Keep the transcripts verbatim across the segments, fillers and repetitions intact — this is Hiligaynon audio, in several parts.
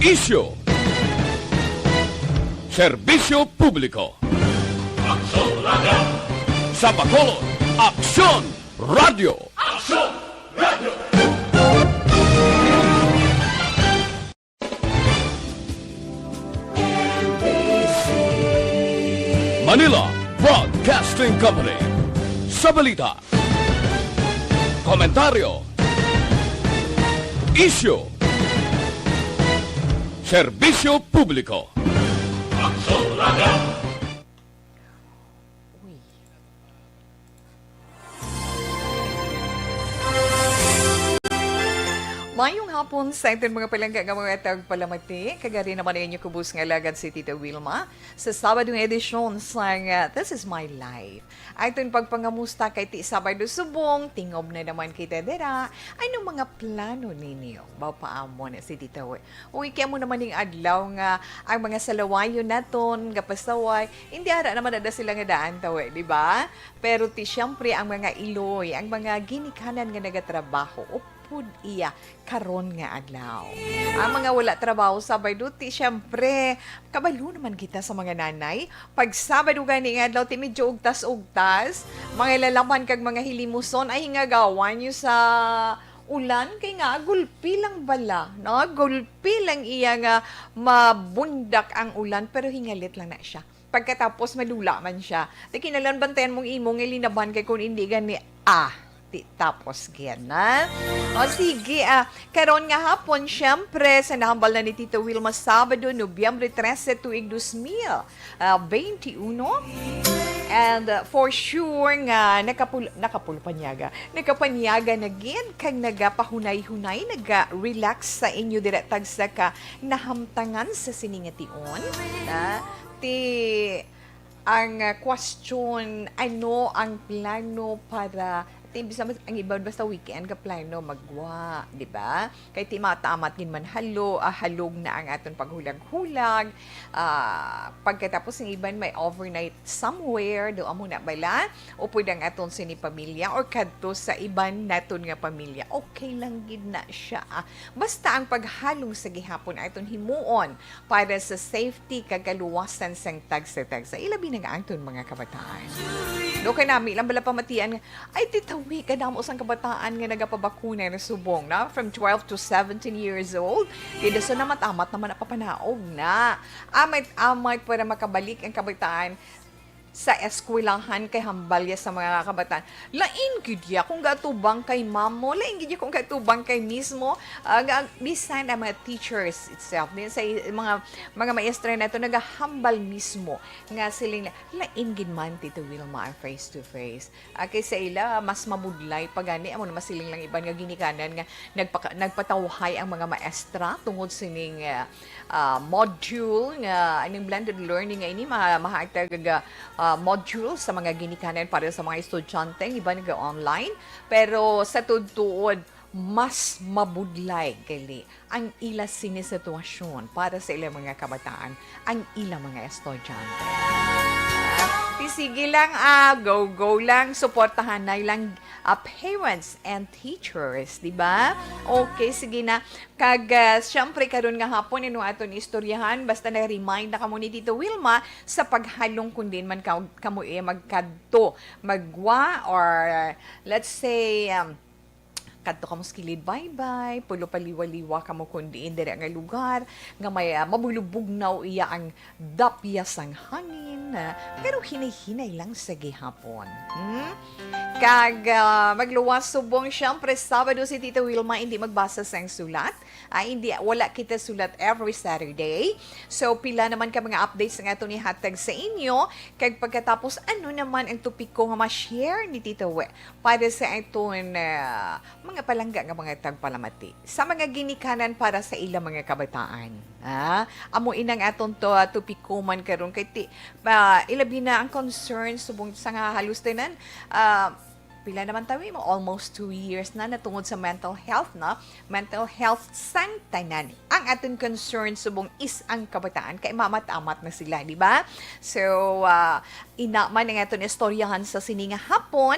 Isyu. Serbisyo publiko. Aksyon Radio. Sa Bacolod, Aksyon Radio. Aksyon Radio. Manila Broadcasting Company. Sa balita, komentaryo, isyu, serbisyo publiko. Aksyon Radio. Uy. Mayong hapon sa aton mga palangga nga mga tagpalamati. Kagari naman ang inyo kubos nga alagad si Tita Wilma sa Sabado nga edisyon sang, ah, This Is My Life. Aton pagpangamusta kay ti Sabado subong, tingob na naman kita dira. Ano mga plano ninyo? Baw pa amo na si Tita Wi-, Uy, kay amo naman ning adlaw nga ang mga salawayon naton gapasaway, hindi ara naman ada sila nga daan tawi, di ba? Pero ti siyempre ang mga iloy, ang mga ginikanan nga nagatrabaho, upod iya karon nga adlaw. Ang mga wala trabaho, Sabado, ti siyempre, kabalo naman kita sa mga nanay. Pag Sabado gani nga adlaw, ti medyo ugtas-ugtas, mga lalaman kag mga hilimuson ay hingagawan nyo sa ulan, kay nga gulpi lang bala, no? Gulpi lang iya nga mabundak ang ulan, pero hingalit lang na siya. Pagkatapos, madula man siya. Ti kinahanglan bantayan mong imo nga linaban, kay kung hindi gani, ah, ti tapos gid na. O sige, ah, karon nga hapon, syempre, sa nahambal na ni Tito Wilma, Sabado, Nobyembre trese, tuig dos mil, ah, veintiuno. And, ah, for sure nga nakapul-, nakapul-, panyaga, nakapanyaga na gid kag nagapahunay-hunay, naga-relax sa inyo dira tagsa ka nahamtangan sa sini nga tion. Na, ti, ang, ah, question, ano ang plano para, ti, bisan mas-, ang iban basta weekend ka plano, magwa, di ba? Kay ti matamat gid man halo-, ah, halog na ang aton paghulag-hulag. Ah, pagkatapos ng iban may overnight somewhere, do amo na bala? O pwede ang aton sini pamilya or kadto sa iban naton nga pamilya. Okay lang gid na siya, ah. Basta ang paghalong sa gihapon aton himuon para sa safety kag kaluwasan sang tagsa-tagsa. Ilabi na nga aton mga kabataan. Do kay nami lang bala pamatian nga, ay, ti tawi, kadamo sang kabataan nga nagapabakuna na subong, na from twelve to seventeen years old. Ti dason na matamat naman ang papanaog na. Amay-amay para makabalik ang kabataan sa eskwelahan kay hambal ya sa mga kabataan. Lain gid ya kung gatubang kay mamo, lain gid ya kung gatubang kay mismo, ah, nga, bisan ang mga teachers itself, din sa i-, mga, mga maestra nato nagahambal mismo nga siling la-, lain gid man, Tito Wilma, ang face to face. Ah, kay sa ila, mas mabudlay pa gani, amo na masiling lang iban nga ginikanan nga nagpaka-, nagpatawhay ang mga maestra tungod sining, ah, ah, module nga ining blended learning nga ini ma-, mahatag, ah, module sa mga ginikanan para sa mga estudyante, ang iban naga-online. Pero sa tuod-tuod, mas mabudlay gali ang ila sini sitwasyon para sa ilang mga kabataan, ang ilang mga estudyante. Ah, ti sige lang, ah, go, go lang, suportahanay lang, ah, parents and teachers, di ba? Okay, sige na. Kag, ah, siyempre, karon nga hapon, ano aton istoryahan, basta na-remind na kamo ni Tito Wilma sa paghalong kung diin man ka, kamo, eh, magkadto, magwa, or, let's say, um, kadto kamo sa kilid baybay, pulo paliwa-liwa kamo kun diin dira nga lugar nga may, ah, mabulubugnaw iya ang dapya sang hangin, ah, pero hinay-hinay lang sa gihapon. Hmm? Kag, ah, magluwas subong, siyempre, Sabado si Tita Wilma hindi magbasa sang sulat. Ah, hindi, wala kita sulat every Saturday. So, pila naman ka mga updates nga aton ihatag sa inyo. Kag pagkatapos, ano naman ang topiko nga ma-share ni Tita We para sa aton, ah, mga palangga nga mga tagpalamati sa mga ginikanan para sa ilang mga kabataan. Ah, amo inang aton to, ah, topiko man karon kay ti-, ah, ilabi na ang concern subong sa nga halos tanan, ah, pila naman tawi mo? Almost two years na natungod sa mental health, no? Mental health sang tanan. Ang aton concern subong is ang kabataan kay mamat-amat na sila, di ba? So, ah, ina man ang aton istoryahan sa sini nga hapon.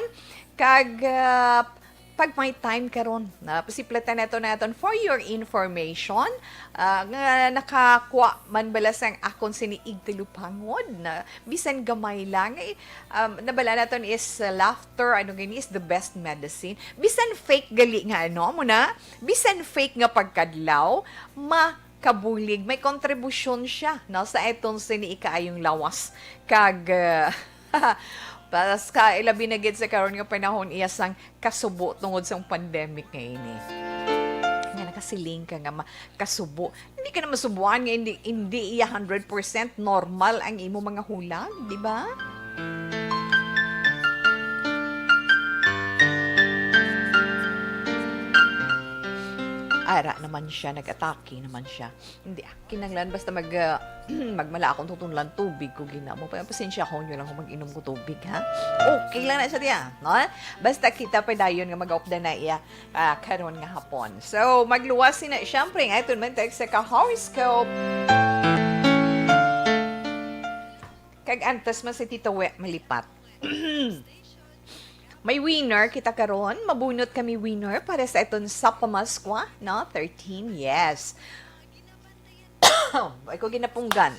Kag, ah, Pag may time karon, na pasiplatan nato naton for your information, ah, nga nakakuha man bala sang akon sini igtilupangod na bisan gamay lang, eh, um, nabala naton is, uh, laughter, ano gani, is the best medicine. Bisan fake gali nga ano, mo na, bisan fake nga pagkadlaw, makabulig, may kontribusyon siya, no, sa aton sini ikaayong lawas. Kag, uh, pas ka, ilabi na gid sa karon nga panahon, iya sang kasubo tungod sang pandemic nga ini. Nga nakasiling ka nga ma-, kasubo. Hindi ka na masubuan nga hindi, hindi iya hundred percent normal ang imo mga hulag, di ba? Ara naman siya, nag-atake naman siya. Hindi, ah, kinahanglan basta mag, ah, magmala akong tutunlan tubig ko, ginamo. Pa-, pasensya ko, nyo lang kung mag-inom ko tubig, ha? Okay lang na siya diya, no? Basta kita pa dayon nga mag-upda na iya, ah, karon nga hapon. So, magluwas sina, syempre, nga iton man text sa ka-horoscope. Kag antes man si Tito We malipat. May winner kita karon. Mabunot kami winner para sa iton sa Pamaskwa, no? Thirteen, yes. Ay ko ginapunggan.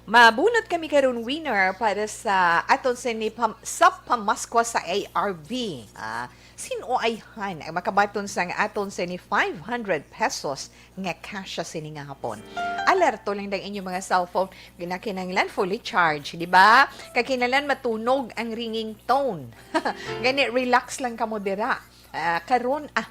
Mabunot kami karon winner para sa aton sini pam-, sa Pamaskwa sa A R B. Ah, sin-o ayhan ang makabaton sang aton sini five hundred pesos nga cash sa sini nga hapon? Alerto lang dang inyo mga cellphone, ginakinanglan fully charge, di ba? Kag kinahanglan matunog ang ringing tone. Gani, relax lang kamo dira. Ah, karon, ah,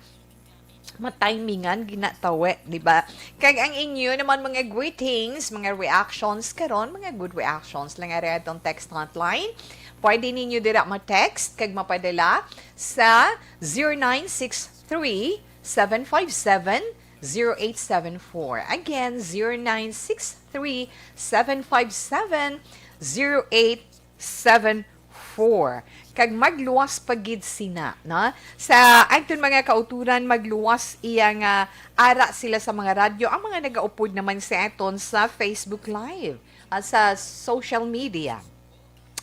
matimingan ginatawi, di ba? Kag ang inyo naman mga greetings, mga reactions karon, mga good reactions lang ari atong text hotline. Pwede ninyo dira ma-text kag mapadala sa zero nine six three, seven five seven, zero eight seven four. Again, zero nine six three, seven five seven, zero eight seven four. Kag magluwas pa gid sina, no? Sa aton mga kauturan, magluwas iya nga ara sila sa mga radyo, ang mga nagaupod naman sa aton sa Facebook Live at sa social media.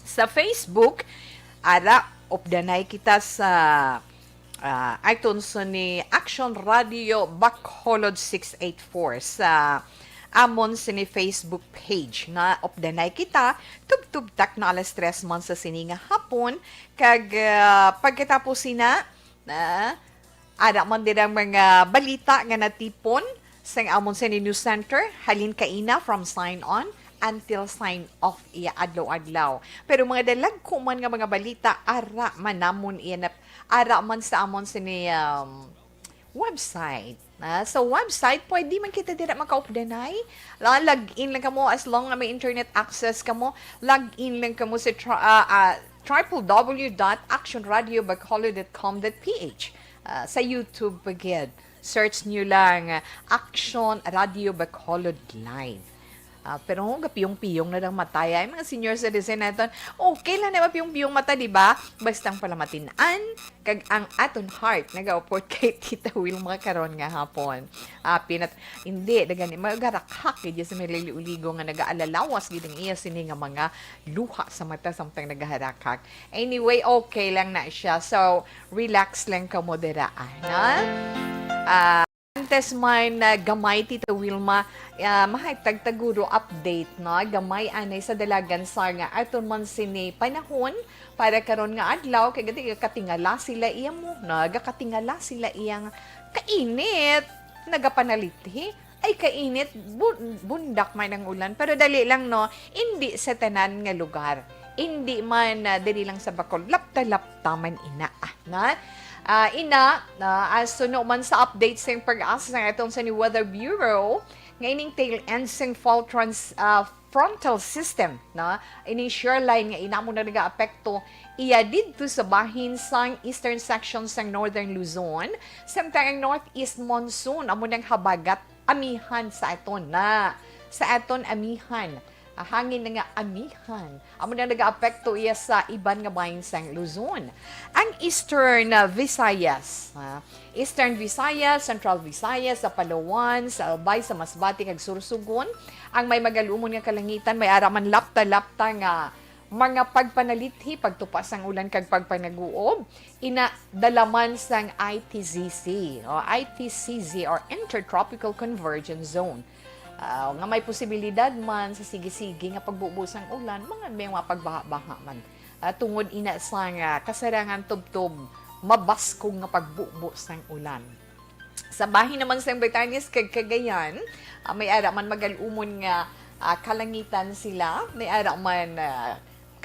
Sa Facebook, ara, updanay kita sa, ah, aton sa ni Action Radio Bacolod six eight four sa amon sini Facebook page nga updanay kita, tubtob tak na alas tres man sa sini nga hapon, kag, ah, pagkatapos sina, na, ara man din ang mga balita nga natipon sang amon sini news center, halin kaina from sign on until sign off iya adlaw-adlaw. Pero mga dalagko man nga mga balita, ara man namon iya nap-, ara man sa amon sini, um, website. Ah, sa website, pwede man kita dira makaupdanay. La-, log in lang kamo as long nga may internet access kamo. Log in lang kamo sa tra-, ah, ah, triple W dot action radio bacolod dot com dot P H. Ah, sa YouTube pa gid. Search nyo lang, ah, Action Radio Bacolod Live. Ah, pero gapiyong-piyong na lang mata, ay, mga senior citizen naton. Okay lang na mapiyong-piyong mata, di ba? Basta ang palamatin-an, kag ang aton heart nagaupod kay Tita Wilma karon nga hapon. Ah, pinat-, hindi, na gani, magarakhak gid sa may liliuligo nga nagaalalawas gid ang iya sini nga mga luha sa mata samtang nagaharakhak. Anyway, okay lang na siya. So, relax lang kamo dira, ah, na? Ah, antes man, ah, gamay, Tita Wilma, ah, mahatag taguro update, no? Gamay anay sa dalagan sa nga aton man sini panahon para karon nga adlaw, kay gati gakatingala sila iya mo, nagakatingala sila iyang kainit, nagapanalithi. Ay, kainit, bu-, bundak man ang ulan. Pero dali lang, no? Indi sa tanan nga lugar. Indi man, ah, diri lang sa Bacolod. Lapta-lapta man ina, ah, na? Ah, ina, ah, as suno man sa update sa PAGASA sa atong sa ni Weather Bureau, nga ining tail end sing fault trans-, ah, frontal system, no? Ining shear line nga ina mo na nagaapekto iya didto sa bahin sang eastern section sang northern Luzon, samtang ang northeast monsoon amo nang habagat amihan sa aton na, sa aton amihan. Ah, hangin na nga amihan. Amo na nagaapekto iya sa iban nga bahin sang Luzon. Ang Eastern, ah, Visayas, ah, Eastern Visayas, Central Visayas, sa Palawan, sa Albay, sa Masbate, kag Sorsogon, ang may magalumon nga kalangitan, may ara man lapta-lapta nga mga pagpanalithi, pagtupa sang ulan kag pagpanaguob, ina dala man sang I T Z C, o I T C Z, or Intertropical Convergence Zone, ah, nga may posibilidad man sa sige-sige nga pagbubo sang ulan, mga may mga pagbaha-baha man. Ah, tungod ina sang, ah, kasarangan tubtob mabaskog nga pagbubo sang ulan. Sa bahin naman sang Batanes kag Cagayan, ah, may ara man magal-umon nga, ah, kalangitan sila, may ara man, ah,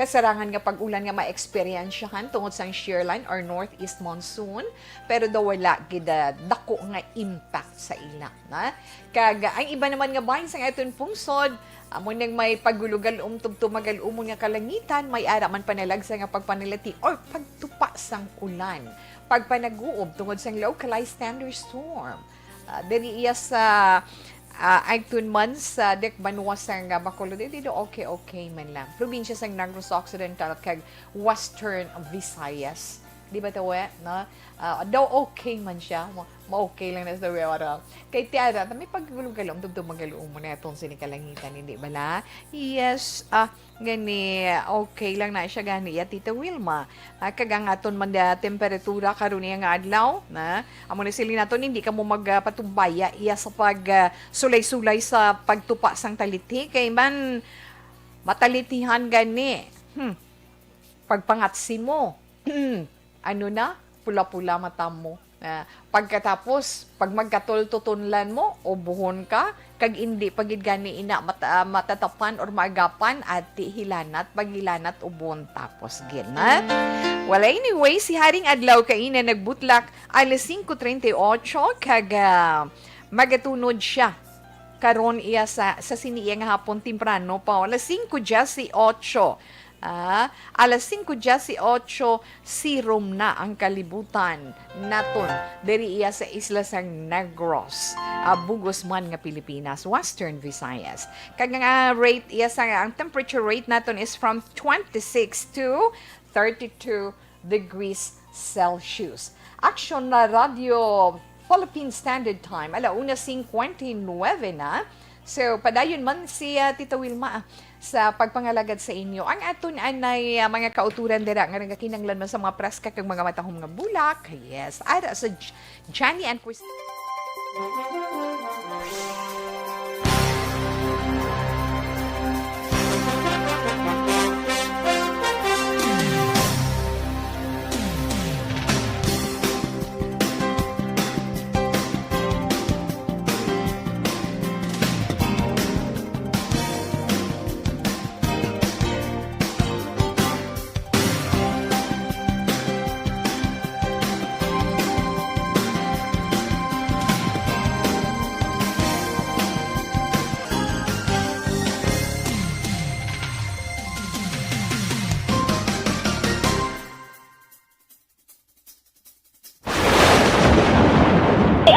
kasarangan nga pag-ulan nga ma-eksperyensyahan tungod sang shear line or northeast monsoon, pero daw wala gid, ah, dako nga impact sa ila, na? Kag, ah, ang iba naman nga bahin sang aton pungsod, amo nang may pagulugal-om tubtob magal-umon nga kalangitan, may ara man panalagsa nga pagpanalati or pagtupa sang ulan, pagpanaguob tungod sang localized thunderstorm. Ah, diri iya sa, ah, Agtunman sa Dikbanwa sang, ah, Bacolod, dili do okay, okay man lang. Probinsya sang Negros Occidental kag Western Visayas. Di ba, tawe, no? Ah, daw okay man siya. Ma-, ma-okay lang na sa tawe, wala. Kay tiara, may pagulog-galom, tubtob magal-umon na itong sinikalangitan, hindi bala? Yes, ah, gani, okay lang na siya gani, ya, Tita Wilma. Ah, kag ang aton man da temperatura karon niya nga adlaw, na, amo na sila naton, hindi ka mo magpatumbaya iya sa pag, ah, sulay-sulay sa pagtupa sang talithi, kay man, matalitihan gani. Hmm. Pagpangatsi mo, ano na, pula-pula mata mo. Ah, pagkatapos, pag magkatultutunlan mo, ubuhon ka, kag indi pa gid gani ina mata-, matatapan or maagapan, ati hilanat, paghilanat, ubon, tapos gid na. Well, anyway, si Haring Adlaw kaina nagbutlak alas singko treinta y ocho, kag, ah, magatunod siya karon iya sa, sa sini iya nga hapon temprano pa, alas singko dieciocho. Ah, alas singko dieciocho, sirom na ang kalibutan naton diri iya sa isla sang Negros, ah, bugos man nga Pilipinas, Western Visayas. Kag ang, ah, rate iya sa, ang temperature rate naton is from twenty-six to thirty-two degrees Celsius. Action na Radio Philippine Standard Time, ala una singkwenta y nuebe na. So, padayon man si, ah, Tita Wilma, ah, sa pagpangalagad sa inyo. Ang aton anay, ah, mga kauturan dira nga nagakinahanglan man sa mga preska kag mga matahom nga bulak. Yes, ara sa J-, Johnny and Chris.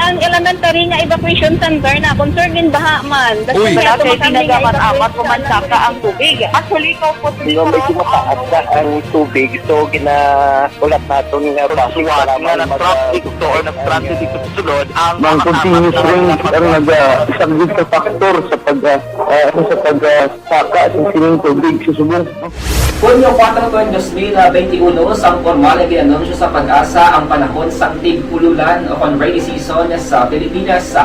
Ang elementary nga evacuation center na concern din baha man. Uy. Wala kay tinaga man, amat ko man saka ang tubig. Actually, ikaw po, di ba, may mataas na ang tubig, so ginahulat naton nga basi nga para nga man nag-traffic mag-, to or nag-transit dito sa sulod, ang mga continuous rain ang nag-isagid sa factor sa pag, ah, ah, sa pag, ah, saka sa sining tubig sa subong. Hunyo kuwatro, dos mil benti uno, sang pormal nga gin-anunsyo sa PAGASA ang panahon sang tig-ululan o kon rainy season sa Pilipinas.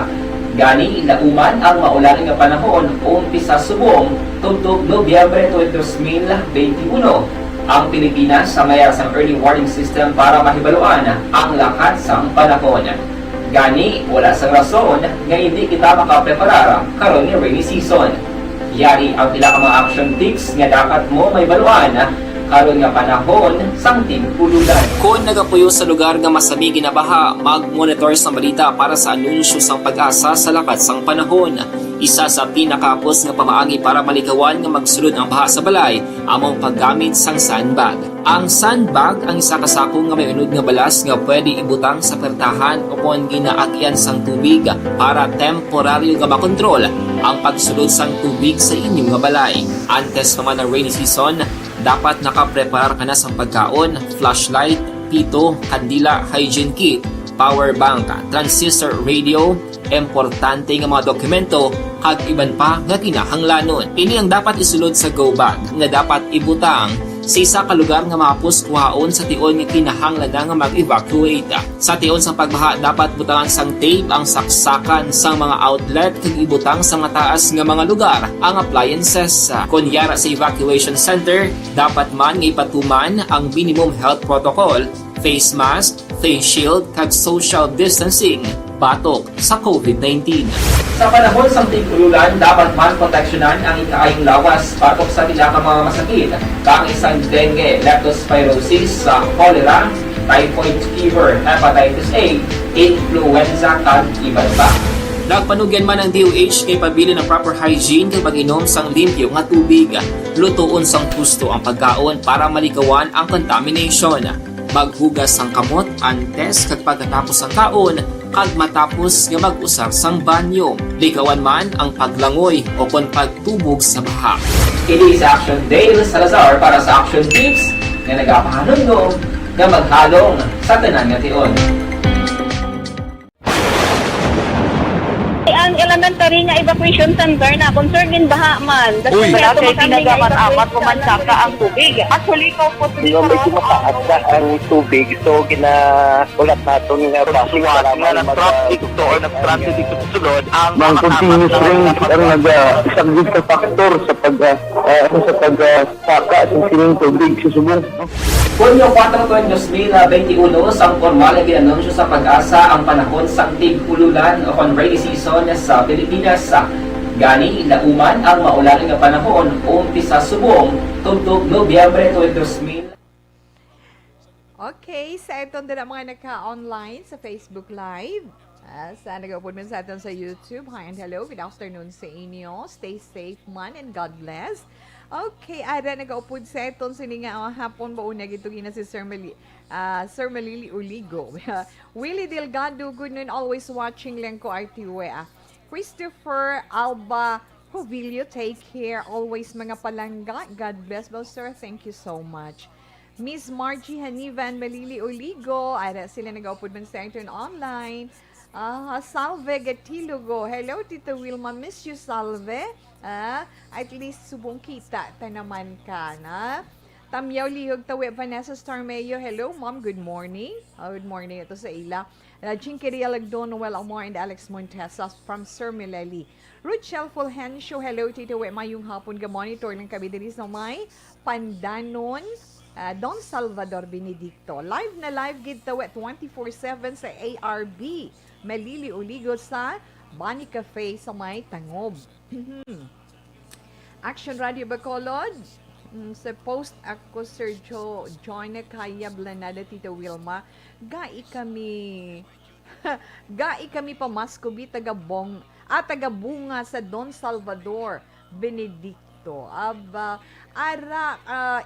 Gani, lauman ang maulan nga panahon, umpisa subong tubtob Nobyembre twenty, dos mil benti uno. Ang Pilipinas may ara sang early warning system para mahibaluan ang lakat sang panahon. Gani, wala sang rason nga indi kita makapreparar karon nga rainy season. Yari ang pila ka mga action tips nga dapat mo mahibaluan karon nga panahon sang tig-ululan. Kon nagapuyo sa lugar nga masami ginabaha, mag-monitor sa balita para sa anunsyo sang PAGASA sa lakat sang panahon. Isa sa pinakahapos nga pamaagi para malikawan nga magsulod ang baha sa balay amo ang paggamit sang sandbag. Ang sandbag ang isa ka sako nga may unod nga balas nga pwede ibutang sa pertahan o kon ginaagyan sang tubig para temporaryo nga makontrol ang pagsulod sang tubig sa inyo nga balay. Antes pa man ang rainy season, dapat nakapreparar ka na sang pagkaon, flashlight, pito, kandila, hygiene kit, power bank, transistor radio, importante nga mga dokumento, kag iban pa nga kinahanglanon. Ini ang dapat isulod sa go bag nga dapat ibutang sa isa ka lugar nga mahapos kuhaon sa tion nga kinahanglan na nga mag-evacuate. Sa tion sang pagbaha, dapat butangan sang tape ang saksakan sang mga outlet kag ibutang sa mataas nga mga lugar ang appliances. Kon yara sa evacuation center, dapat man nga ipatuman ang minimum health protocol, face mask, face shield, kag social distancing batok sa covid nineteen. Sa panahon sang tig-ululan, dapat man proteksyonan ang ikaayong lawas batok sa pila ka mga masakit, kang isang dengue, leptospirosis, sa cholera, typhoid fever, hepatitis A, influenza, kag iban pa. Nagpanugyan man ang D O H kay pabilin ang proper hygiene kag pag-inom sang limpyo nga tubig. Lutoon sang husto ang pagkaon para malikawan ang contamination. Maghugas sang kamot antes kag pagkatapos sang kaon, kag matapos nga mag-usar sang banyo. Likawan man ang paglangoy o kon pagtubog sa baha. Kini si Action Dale Salazar para sa Action Tips nga nagapahanumdom nga maghalong sa tanan nga tion. Ang elementary nga evacuation center na concerned in baha man. Uy. Wala kay ginagaman amat, pumansaka ang tubig. Actually, ikaw po, Di ba, medyo mataas na ang tubig, so ginaulat naton nga bus nga lamang mag-, nag-traffic to or nag-transit dito sa sulod, ang mga continuous rain ang nag-, ah, isang sa factor sa pag, ah, ah, ano, sa pag, ah, saka sa sining tubig sa subong. Hunyo kuwatro, twenty twenty-one, sang pormal nga gin-anunsyo sa PAGASA ang panahon sang tig-ululan o kon rainy season sa Pilipinas. Gani, lauman ang maulan nga panahon, umpisa subong tubtob Nobyembre twenty twenty-one. Okay, sa aton dira mga naka-online sa Facebook Live. Ah, sa nagaupod man sa aton sa YouTube, hi and hello, good afternoon sa inyo. Stay safe man and God bless. Okay, ara nagaupod sa aton sini nga, ah, hapon ba una gitugina si Sir Meli-, ah, Sir Malili Uligo. Willie Delgado, good noon, always watching lang ko, R T W, ah. Christopher Alba Jovilio, take care. Always mga palangga. God bless, Bosor. Thank you so much. Miss Margie Hanivan Malili Oligo, ara sila nagaupod man sa aton online. Ah, Salve Gatilogo. Hello, Tita Wilma. Miss you, Salve. Ah, at least subong kita ta naman ka, na? Tamyaw Lihog Tawi, Vanessa Starmeo. Hello, Mom. Good morning. Ah, good morning ito sa ila. Uh, Jinkiria Lagdon, Noel Amor, and Alex Montesa from Sir Mileli. Rochelle Fulgencio, hello, Tito Wet. Mayong hapon, ga-monitor lang kami diri sa may Pandanon, uh, Don Salvador Benedicto. Live na live gid ta, Wet, twenty-four seven sa A R B. Malili Uligo sa Bani Cafe sa may Tangob. Action Radio Bacolod. Mm, sa post ako, Sir Jo-, John Kaya Blanada, Tita Wilma. Gai kami Gai kami pamasko bi, taga Bong-, ah, taga Bunga sa Don Salvador Benedicto. Aba, ara, ah,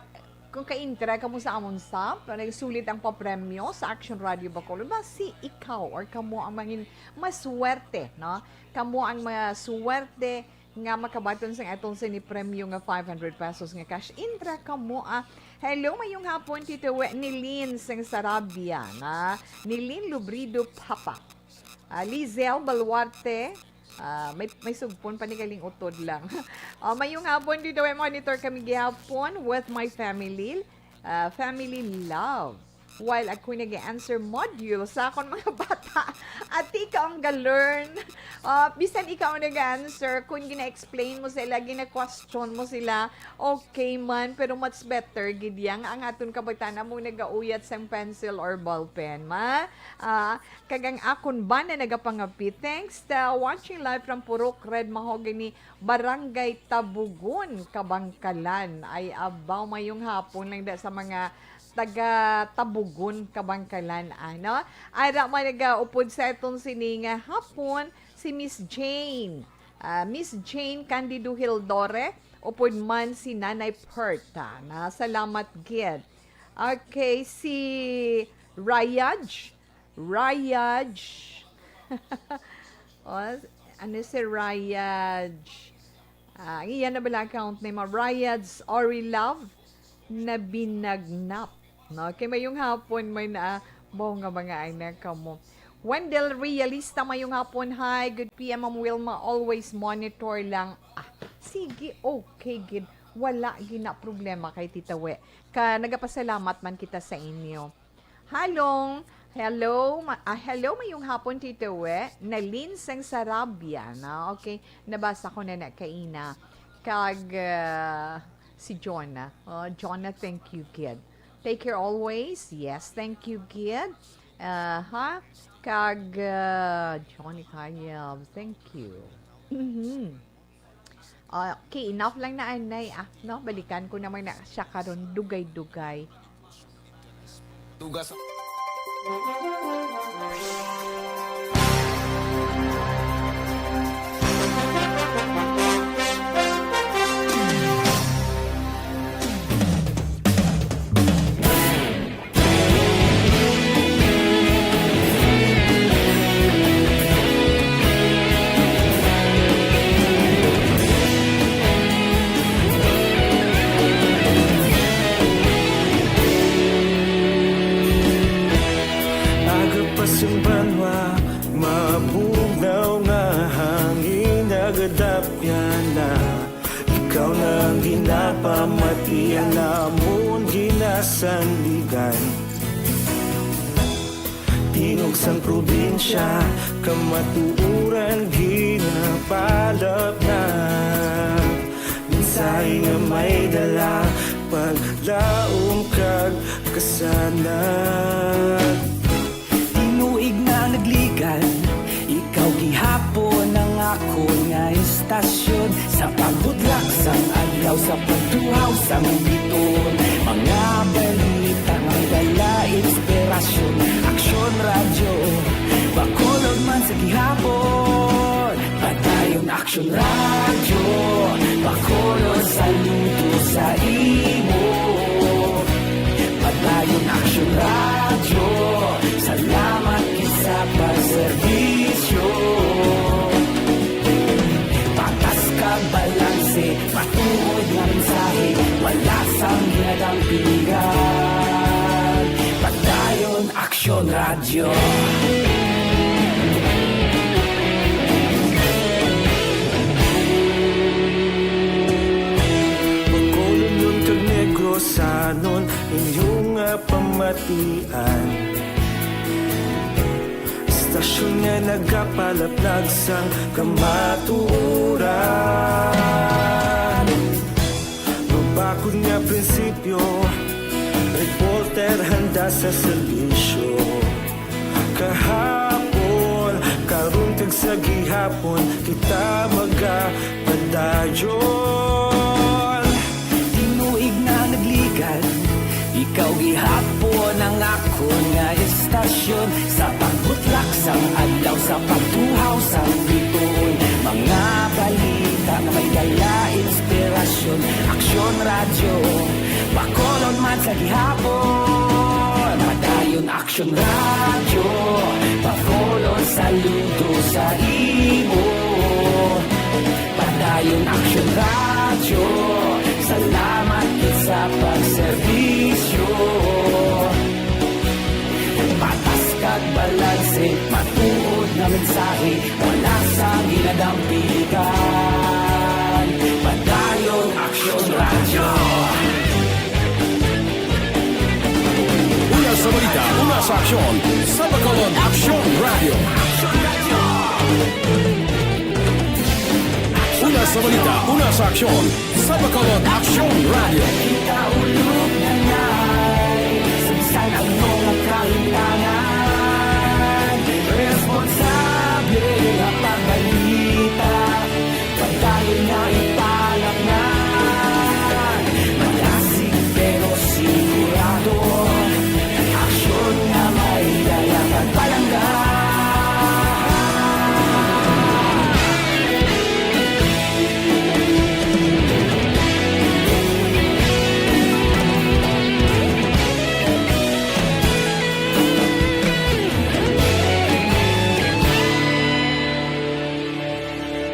kung ka-intra kamo sa amon sa, para sulit ang papremyo sa Action Radio Bacolod, basi ikaw or kamo ang mangin-, maswerte, no? Kamo ang maswerte nga makabaton sang atong sini premyo nga five hundred pesos nga cash. Intra kamo, ah. Hello, mayong hapon, Tito We-, Nilin sang Sarabia, na Nilin Lubrido Papa. Ah, Lizelle Baluarte, ah, may, may sugpon pa ni galing utod lang. Ah, mayong hapon, Tito We-, monitor kami gihapon with my family. Ah, family love. While ako nag-answer module sa akon mga bata, at ikaw ang ga-learn. Ah, bisan ikaw ang nag-answer, kung gina-explain mo sila, gina-question mo sila, okay man, pero much better gid yang ang aton kabataan mo nagauyat sang pencil or ballpen, ma? Ah, kag ang akon bana nagapangapi. Thanks, ta, watching live from Purok Red Mahogany, Barangay Tabugon, Kabangkalan. Ay, abaw, mayong hapon lang da sa mga taga Tabugon, Kabangkalan, ano? Ara man nagaupod sa aton sini nga hapon si Miss Jane. Ah, Miss Jane Candido Hildore, upod man si Nanay Perta. Na, salamat gid. Okay, si Rayaj. Rayaj. Oh, ano si Rayaj? Ah, ang iya na bala account name, ah, Rayaj Ori Love na binagnap. No? Kay mayong hapon, may na, baw nga mga anak kamo. Wendell Realista, mayong hapon. Hi, good P M, Ma'am Wilma. Always monitor lang. Ah, sige, okay, gid. Wala gina problema kay Tita We. Ka, nagapasalamat man kita sa inyo. Halong, hello, ma-, ah, hello, mayong hapon, Tita We. Nalin sang Sarabia, na, okay. Nabasa ko na na kaina. Kag, ah, si Jonah. Oh, Jonah, thank you, kid. Take care always. Yes, thank you, kid. Ah, ha? Kag, ah, Johnny Kayab, thank you. Mhm. Ah, okay, enough lang na, anay, ah, no? Balikan ko naman na siya karon, dugay-dugay. Tugas. Aga pa sing banwa, mabugnaw nga hangin nagadapyan na. Ikaw na ang ginapamatian namon ginasandigan. Tingog sang probinsya, kamatuoran ginapalapnag. Mensahe nga may dala, paglaom kag kasanag. Tinuig na nagligan, ikaw gihapon ang akon nga istasyon. Sa pagbutlak sang adlaw, sa pagtuhaw sang biton, mga balita nga may dala inspirasyon. Aksyon Radyo, Bacolod man sa gihapon. Padayon Aksyon Radyo, Bacolod, saludo sa imo. Padayon Aksyon Radyo, salamat gid sa pagserbisyo. Patas kag balanse, matuod nga mensahe, wala sang ginadampigan. Padayon Aksyon Radyo. Bacolodnon kag Negrosanon, inyo nga pamatian. Istasyon nga nagapalaplag sang kamatuoran. Mabakod nga prinsipyo, reporter handa sa serbisyo. Kahapon, karon kag sa gihapon, kita magapadayon. Tinuig na nagligan, ikaw gihapon ang akon nga istasyon. Sa pagbutlak sang adlaw, sa pagtuhaw sang bituon, mga balita nga may dala inspirasyon. Aksyon Radyo, Bacolod man sa gihapon. Padayon Aksyon Radyo, Bacolod, saludo sa imo. Padayon Aksyon Radyo, salamat gid sa pagserbisyo. Patas kag balanse, matuod nga mensahe, wala sang ginadampigan. Padayon Aksyon Radyo. Una sa balita, una sa aksyon, sa Bacolod Aksyon Radyo. Una sa balita, una sa aksyon, sa Bacolod Aksyon Radyo. Kita ulog na ngay, sa bisan ano nga kahimtangan, responsable nga pagbalita. Padayon nga ipalapngan, malasig pero sigurado. Aksyon nga may dala kag palangga.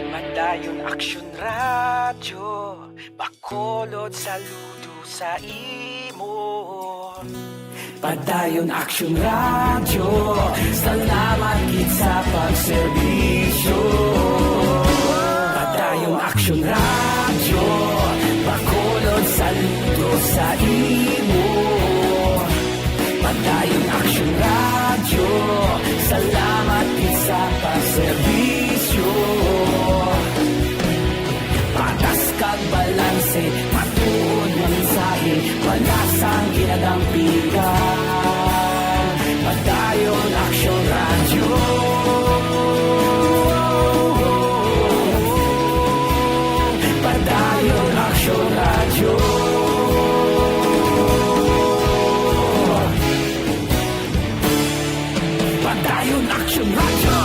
Padayon Aksyon Radyo, Bacolod, saludo sa imo. Padayon Aksyon Radyo, salamat gid sa pagserbisyo. Padayon Aksyon Radyo, Bacolod, saludo sa imo. Padayon Aksyon Radyo, salamat gid sa pagserbisyo. Patas kag balanse, matuod nga mensahe, wala sang ginadampigan. Padayon Aksyon Radyo. Padayon Aksyon Radyo. Padayon Aksyon Radyo.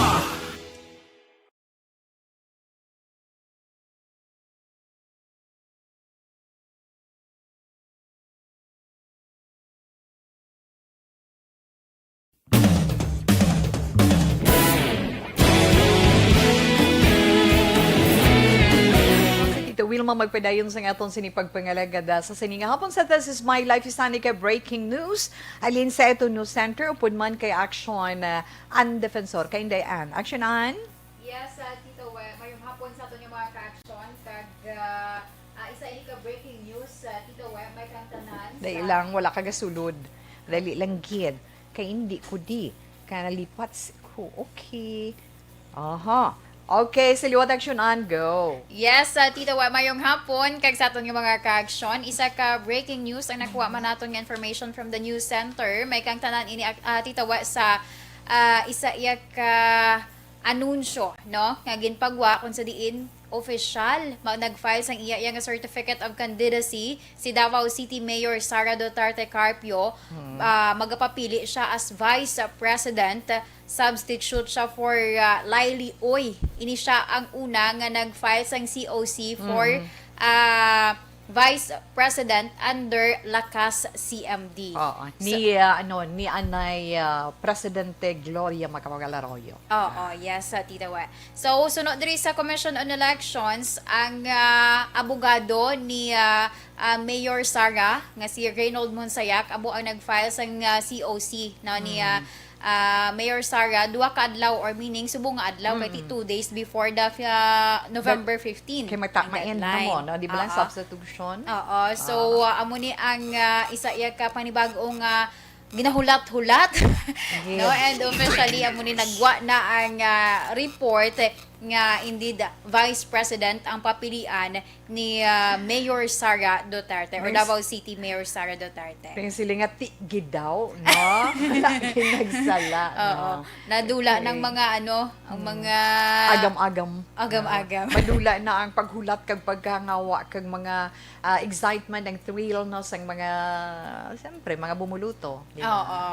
Tita Wilma, magpadayon sang aton sini pagpangalagad, ah, sa sini nga hapon sa This Is My Life. Isa ni kay breaking news. Halin sa Eto News Center, upod man kay Action, ah, An Defensor. Kay Inday Ann. Action, Ann? Yes, ah, Tito We, mayong hapon sa aton nga mga ka-action. Kag, ah, ah, isa ini ka breaking news, ah, Tito We, may kang tanan Dali sa lang, wala ka gasulod. Dali lang gid. Kay hindi ko di. Kaya nalipat si ko. Okay. Aha. Okay, sa liwat, Action, Ann, go. Yes, ah, Tito We, mayong hapon. Kag sa aton nga mga ka-action, isa ka breaking news ang nakuha man naton nga information from the news center. May kang tanan ini, ah, Tito We, sa, ah, isa iya ka anunsyo, no, nga ginpagwa kung sa diin opisyal ma-, nag-file sang iya, iya nga certificate of candidacy si Davao City Mayor Sara Duterte Carpio, ah, magapapili siya as vice president. Substitute siya for, ah, Lily Uy. Ini siya ang una nga nag-file sang C O C for, ah, Vice President under Lakas C M D. Oo. So, ni, ah, ano, ni anay, ah, Presidente Gloria Macapagal-Arroyo. Oo, yes, ah, Tita We. So, sunod diri sa Commission on Elections, ang, ah, abogado ni, ah, ah, Mayor Sara, nga si Reynold Monsayac, amo ang nag-file sang, ah, C O C, no, ni, ah, ah, Mayor Sara, duha ka adlaw, or meaning, subong nga adlaw, kay ti-, two days before the, ah, November fifteen, kay mata-, ang ma-end na deadline. Mo, no? Di ba lang, oo, substitution? Oo. So, ah, amo ni ang, ah, isa iya ka panibag-ong, ah, ginahulat-hulat. Yes. No? And officially, amo ni nagwa na ang, ah, report nga indeed Vice President ang papilian ni, ah, Mayor Sara Duterte or Davao City Mayor Sara Duterte. Kaya sila nga ti gidaw, no? Wala gid nagsala, oo, no? Nadula ng mga, ano, ang mga agam-agam. Agam-agam. No? Madula na ang paghulat kag pagkangawa kag mga, ah, excitement and thrill, no, sang mga, siyempre, mga bumuluto, di ba? Oo.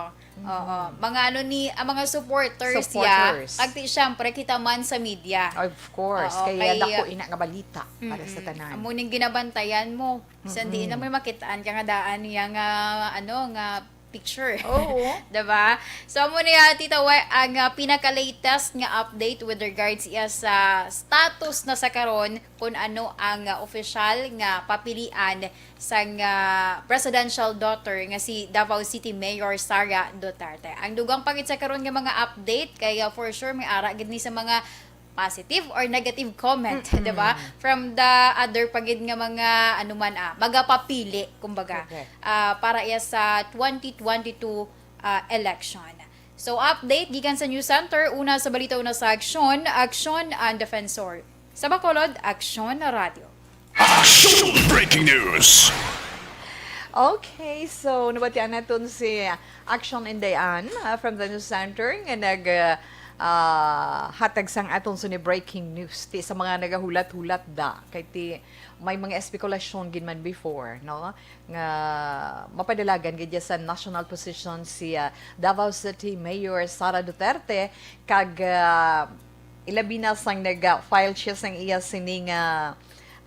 Oo. Mga ano ni, ang mga supporters, ya. Supporters. Agti, syempre, kita man sa media. Of course. Oo, kaya kay, dako ina nga balita para sa tanan. Amo ning ginabantayan mo. Sa diin na may makitaan ka nga daan niya nga, ano, nga picture. Oo. Diba? So, amo niya, Tita We, ang, ah, pinaka-latest nga update with regards iya sa status na sa karon kung ano ang, ah, opisyal nga papilian sang, ah, presidential daughter nga si Davao City Mayor Sara Duterte. Ang dugang pa gid sa karon nga mga update kay, ah, for sure may ara gid ni sa mga positive or negative comment, di ba? From the other pa gid nga mga, ano man, ah, magapapili, kumbaga, correct, ah, para iya sa twenty twenty-two, ah, election. So, update gikan sa News Center, una sa balita, una sa aksyon, Aksyon ang Defensor. Sa Bacolod, Aksyon Radyo. Action Breaking News. Okay, so nabatian naton si Action Inday Ann, ah, from the News Center nga nag, ah, ah, hatag sang aton sini breaking news ti sa mga nagahulat-hulat da kay ti may mga espekulasyon gid man before, no, nga mapadalagan gid ya sa national position si, ah, Davao City Mayor Sara Duterte kag, ah, ilabi na sang nag-file siya sang iya sini nga,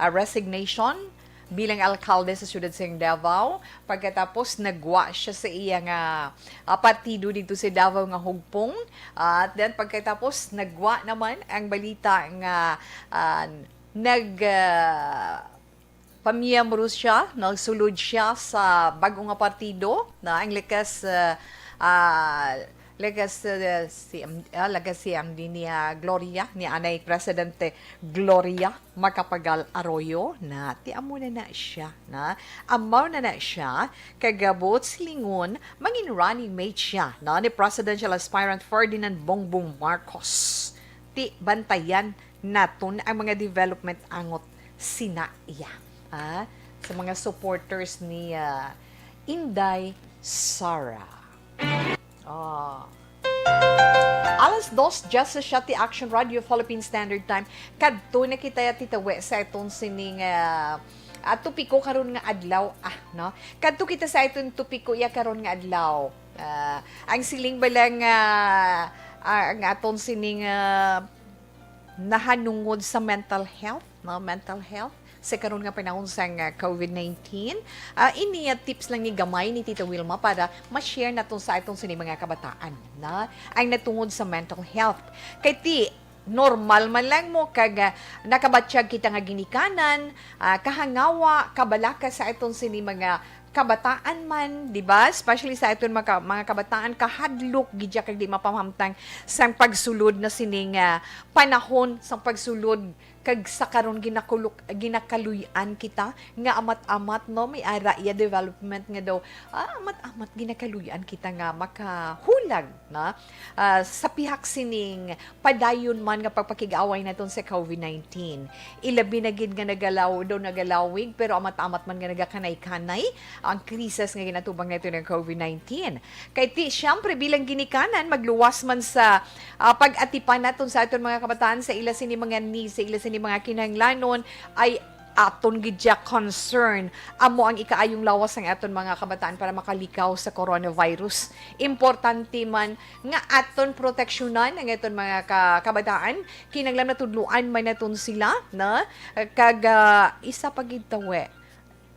ah, resignation bilang alkalde sa siyudad sang Davao. Pagkatapos, nagwa siya sa iya nga, ah, partido dito sa Davao nga Hugpong. At then, pagkatapos, nagwa naman ang balita nga, ah, nag, ah, Pamiyembro siya, nagsulod siya sa bag-o nga partido, na ang Lakas, ah, ah, Lakas, ah, si, ah, Lakas si ang din niya Gloria, ni anay Presidente Gloria Macapagal Arroyo, na ti amo na na siya, na amaw na na siya, kag, ah, buot silingon, mangin running mate siya, na ni presidential aspirant Ferdinand Bongbong Marcos. Ti bantayan naton ang mga development angot sina iya. Ah, sa mga supporters ni, ah, Inday Sara. Oh. Alas dos, just sa Shati Action Radio Philippine Standard Time. Kadto na kita ya titawi sa itong sining, ah, ah, topiko karon nga adlaw. Ah, no? Kadto kita sa itong topiko ya karon nga adlaw. Ah, ang siling bala nga, ah, ang aton sining, ah, nahanungod sa mental health, no? Mental health sa karon nga panahon sang, ah, covid nineteen. Ah, ini, ah, tips lang ni gamay ni Tita Wilma para ma-share naton sa atong sini mga kabataan, na ang natungod sa mental health. Kay ti, normal man lang mo kag, ah, nakabatyag kita nga ginikanan, ah, kahangawa, kabalaka sa aton sini mga kabataan man, di ba? Especially sa aton mga, mga kabataan, kahadlok gid siya kag di mapamhamtang sang pagsulod na sining, ah, panahon sang pagsulod kag sa karon ginakulok, ginakaluy-an kita nga amat-amat, no? May ara iya development nga daw, ah, amat-amat ginakaluy-an kita nga makahulag na, ah, sa pihak sining padayon man nga pagpakig-away naton sa covid nineteen. Ilabi na gid nga nagalaw, daw nagalawig, pero amat-amat man nga nagakanay-kanay ang krisis nga ginatubang naton ng covid nineteen. Kay ti, siyempre, bilang ginikanan, magluwas man sa, ah, pag-atipan naton sa aton mga kabataan sa ila sini mga needs, sa ila sini mga kinahanglanon, ay aton gid siya concern. Amo ang ikaayong lawas sang aton mga kabataan para makalikaw sa coronavirus. Importante man nga aton proteksyonan ang aton mga ka-, kabataan. Kinahanglan matudloan man naton sila, na? Kag, ah, isa pa gid tawi,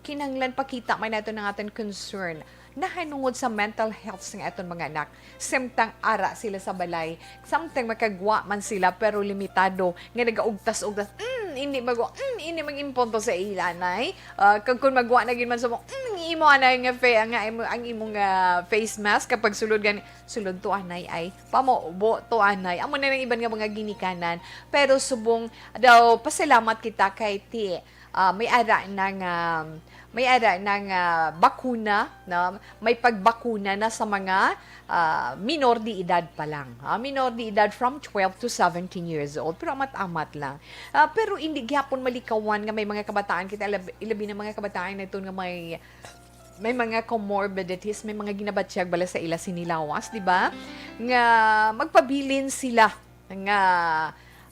kinahanglan pakita man naton ang aton concern nahanungod sa mental health sang aton mga anak. Samtang ara sila sa balay, samtang makagwa man sila, pero limitado nga nagaugtas-ugtas. Mm, hindi magwa, mm, hindi mag-impunto sa ila, nay. Ah, kag kung magwa na gid man sa mo, mm, imo anay nga fa-, nga imo, ang imong, ah, face mask kapag sulod gani, sulod to anay ay, pamubo to anay. Amo na lang iban nga mga ginikanan. Pero subong daw, pasalamat kita kay ti, ah, may ara na nga, may ara na nga bakuna, no? May pagbakuna na sa mga, ah, minor de edad pa lang. Ah, minor de edad from twelve to seventeen years old. Pero amat-amat lang. Ah, pero hindi gyapon malikawan nga may mga kabataan kita, ilab-, ilabi na mga kabataan na ito nga may, may mga comorbidities, may mga ginabatyag bala sa ila sinilawas, di ba? Nga magpabilin sila nga,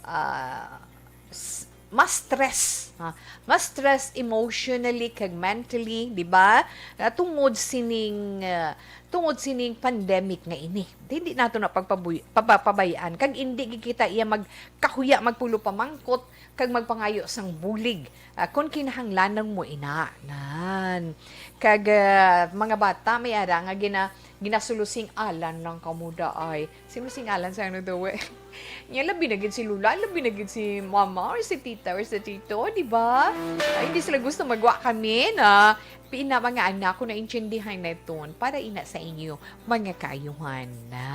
ah, s-, ma-stress, ha? Ma-stress emotionally kag mentally, di ba? Nga tungod sining, ah, tungod sining pandemic nga ini. Hindi nato na pagpabuy-, papa-, pabayaan. Kag hindi gid kita iya magkahuya, magpulo pamangkot, kag magpangayo sang bulig, ah, kung kinahanglanon mo ina. Nan. Kag, ah, mga bata, may ara nga gina-, ginasulusing alan lang kamo da ay. Sinusingalan sa ano daw eh. Nya, labi na gid si Lola, labi na gid si Mama, or si Tita, or si Tito, di ba? Ay, hindi sila gusto magwa kami na pina mga anak ko naintindihan na iton para ina sa inyo, mga kaayuhan na.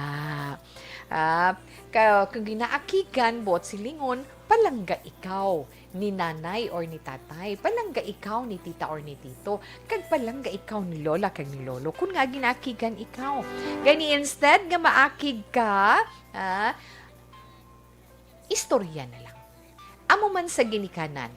Ah, ka-, kung ginaakigan, buot silingon, palangga ikaw ni nanay or ni tatay, palangga ikaw ni tita or ni tito, kag palangga ikaw ni lola kag ni lolo, kun nga ginakigan ikaw. Gani, instead nga maakig ka, ah, istorya na lang. Amo man sa ginikanan,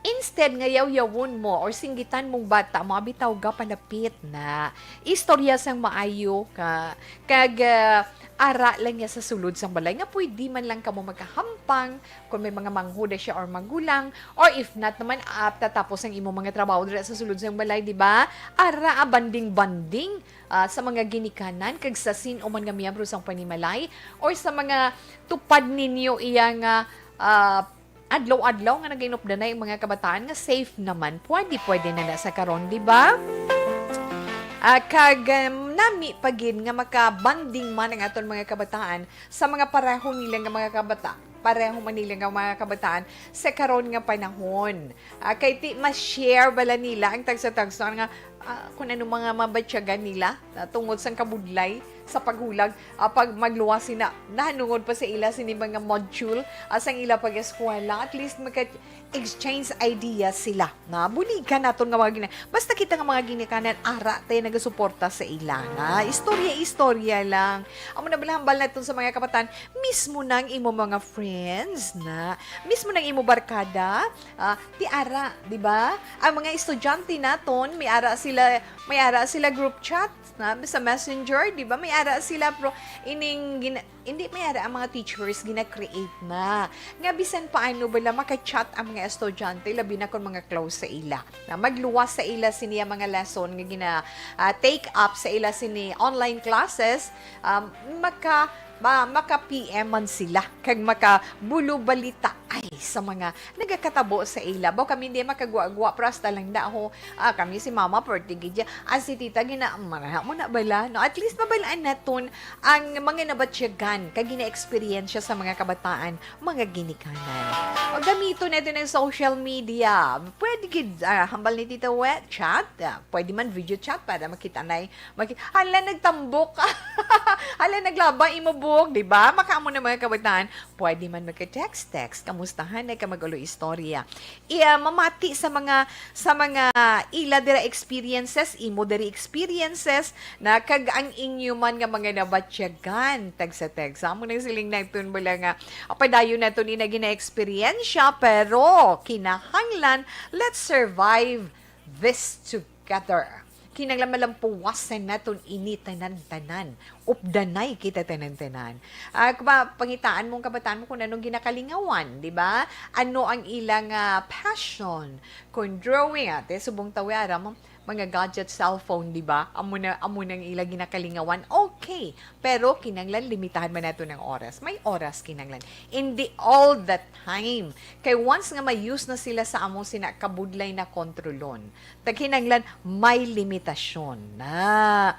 instead nga yawyawon mo or singgitan mong bata, mga bitaw ga palapit na. Istorya sang maayo ka, kag, ah, ara lang niya sa sulod sang balay nga pwede man lang kamo magkahampang kung may mga manghuda siya or magulang, or if not naman, ah, tatapos ang imong mga trabaho dira sa sulod sang balay, di ba? Ara, ah, banding-banding, ah, sa mga ginikanan kag sa sin-o man nga miyembro sang panimalay or sa mga tupad ninyo iya nga, ah, adlaw-adlaw nga nagainupdanay ang mga kabataan nga safe naman. Pwede, pwede na na sa karon, di ba? Ah, kag, um, nami pa gid nga makabanding man ang aton mga kabataan sa mga pareho nila nga mga kabata-, pareho man nila nga mga kabataan sa karon nga panahon. Ah, kay ti, ma-share bala nila ang tagsa-tagsa nga, ah, kung ano mga mabatyagan nila, ah, tungod sang kabudlay sa paghulag, ah, pag magluwas sina, nahanungod pa sa ila sini mga module, ah, sang ila pag-eskwela, at least maka-exchange idea sila. Na, buligan naton nga mga gina-, basta kita nga mga ginikanan, ara tayo nagasuporta sa ila. Na, istorya-istorya lang. Amo na bala hambal naton sa mga kabataan, mismo nang imo mga friends na, mismo nang imo barkada, ah, ti ara, di ba? Ang mga estudyante naton, may ara sila, may ara sila group chat na sa Messenger, di ba? May ara sila, pero ining gina-, hindi may ara ang mga teachers gina-create na. Nga bisan paano bala maka-chat ang mga estudyante, labi na kung mga close sa ila. Na magluwas sa ila siniya mga lesson nga gina, ah, take up sa ila sini online classes, um, maka, ma, maka-P M man sila, kag makabulo balita ay sa mga nagakatabo sa ila. Baw kami hindi makagwa-gwa, pero hasta lang na ako, ah, kami si mama, perti gid ya. Ah, si tita, gina, maraha mo na bala, no? At least, mabalaan naton ang mga nabatyagan, kag gina-eksperyensya sa mga kabataan, mga ginikanan. O, gamiton natin ang social media. Pwede gid, ah, hambal ni Tita Wet, chat. Ah, pwede man video chat para makita na, maki-, hala, nagtambok. Hala, naglaba imo buhok, di ba? Makaamo na mga kabataan. Pwede man magka-text-text. Kamustahan na ka mag-ulo istorya. Iya, mamati sa mga, sa mga ila dira experiences, imo diri experiences, na kag ang inyo man nga mga nabatyagan, tagsa-tagsa. Amo nang siling naton bala nga, ah, padayon naton ina gina-eksperyensya, pero kinahanglan, let's survive this together. Kinahanglan malampuwasan naton ini tanan-tanan. Updanay kita tanan-tanan. Ah, kung ma-, pangitaan mong kabataan mo kung anong ginakalingawan, di ba? Ano ang ilang, ah, passion? Kung drawing, ate, subong tawi, ara mo, mga gadget, cellphone, di ba? Amo na, amo nang ila ginakalingawan. Okay. Pero kinanglan limitahan man nato ng oras. May oras kinanglan. Hindi all the time. Kay once nga ma-use na sila sa among sina kabudlay na kontrolon, tagkinanglan may limitasyon na.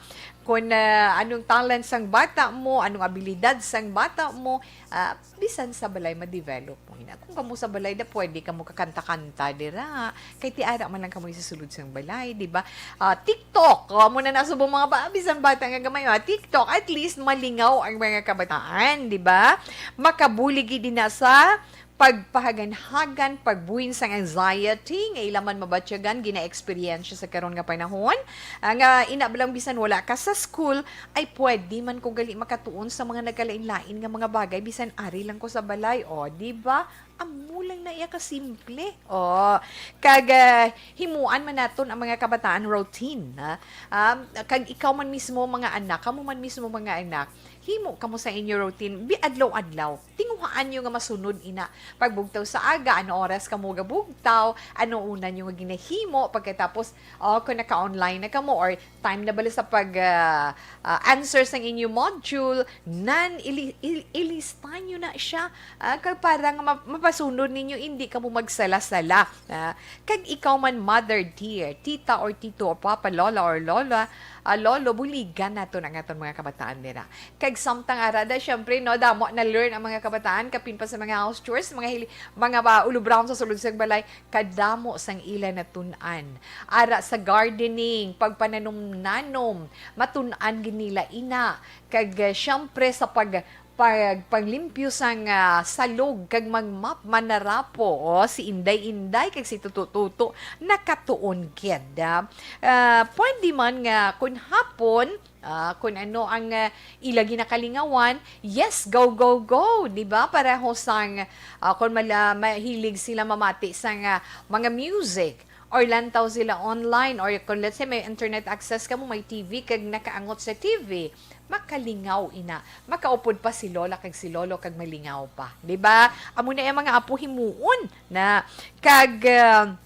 Kung, ah, anong talent sang bata mo, anong abilidad sang bata mo, ah, bisan sa balay ma-develop mo ina. Kung kamo sa balay na pwede kamo kakanta-kanta dira, kay ti ara man lang kamo sa sulod sang balay, di ba? Ah, TikTok, oh, amo na nasubong mga ba, bisan bata nga gamay, ah, TikTok, at least malingaw ang mga kabataan, di ba? Makabulig gid na sa pagpahaganhagan, pagbuhin sang anxiety nga ila man mabatyagan, gina-eksperyensya sa karon nga panahon, ah, nga ina lang bisan wala ka sa school, ay pwede man ko gali makatuon sa mga nagkalain-lain nga mga bagay bisan ari lang ko sa balay, o, di ba? Amo lang na iya ka simple. O, kag, ah, himuan man naton ang mga kabataan routine, ha? Um, kag ikaw man mismo, mga anak, kamo man mismo, mga anak, himo kamo sa inyo routine, bi-, adlaw-adlaw. Tinguhaan nyo nga masunod ina. Pagbugtaw sa aga, ano oras kamo gabugtaw, ano una nyo nga ginahimo, pagkatapos, o, kung naka-online na kamo, or time na bala sa pag, ah, ah, answer sang inyo module, nan, ili-, il-, ilista nyo na siya. Ah, kag para nga ma-, mapasunod ninyo, hindi kamo magsala-sala. Ah, kag ikaw man, mother dear, tita or tito or papa, lola or lola, ah, lolo, buligan naton ang aton mga kabataan dira. Kag samtang ara da, syempre, no, damo na-learn ang mga kabataan, kapin pa sa mga house chores, mga hili-, mga ba, ulubrawon sa sulod sang balay, kadamo sang ila natun-an. Ara sa gardening, pagpananom-nanom, matun-an gid nila ina. Kag, eh, syempre, sa pag-, pag-, paglimpyo sang, ah, salog kag magmap, manarapo, o, si Inday-Inday kag si Tuto-Tuto, nakatuon gid, ah. Ah, pwede man nga kun hapon, ah, kun ano ang, ah, ila ginakalingawan, yes, go, go, go, di ba? Pareho sang, ah, kun mala-, mahilig sila mamati sang, ah, mga music, or lantaw sila online, or kung let's say may internet access kamo, may T V, kag nakaangot sa T V, makalingaw ina, makaupod pa si lola kag si lolo kag malingaw pa, di ba? Amo na ang mga apo himuon na, kag, ah,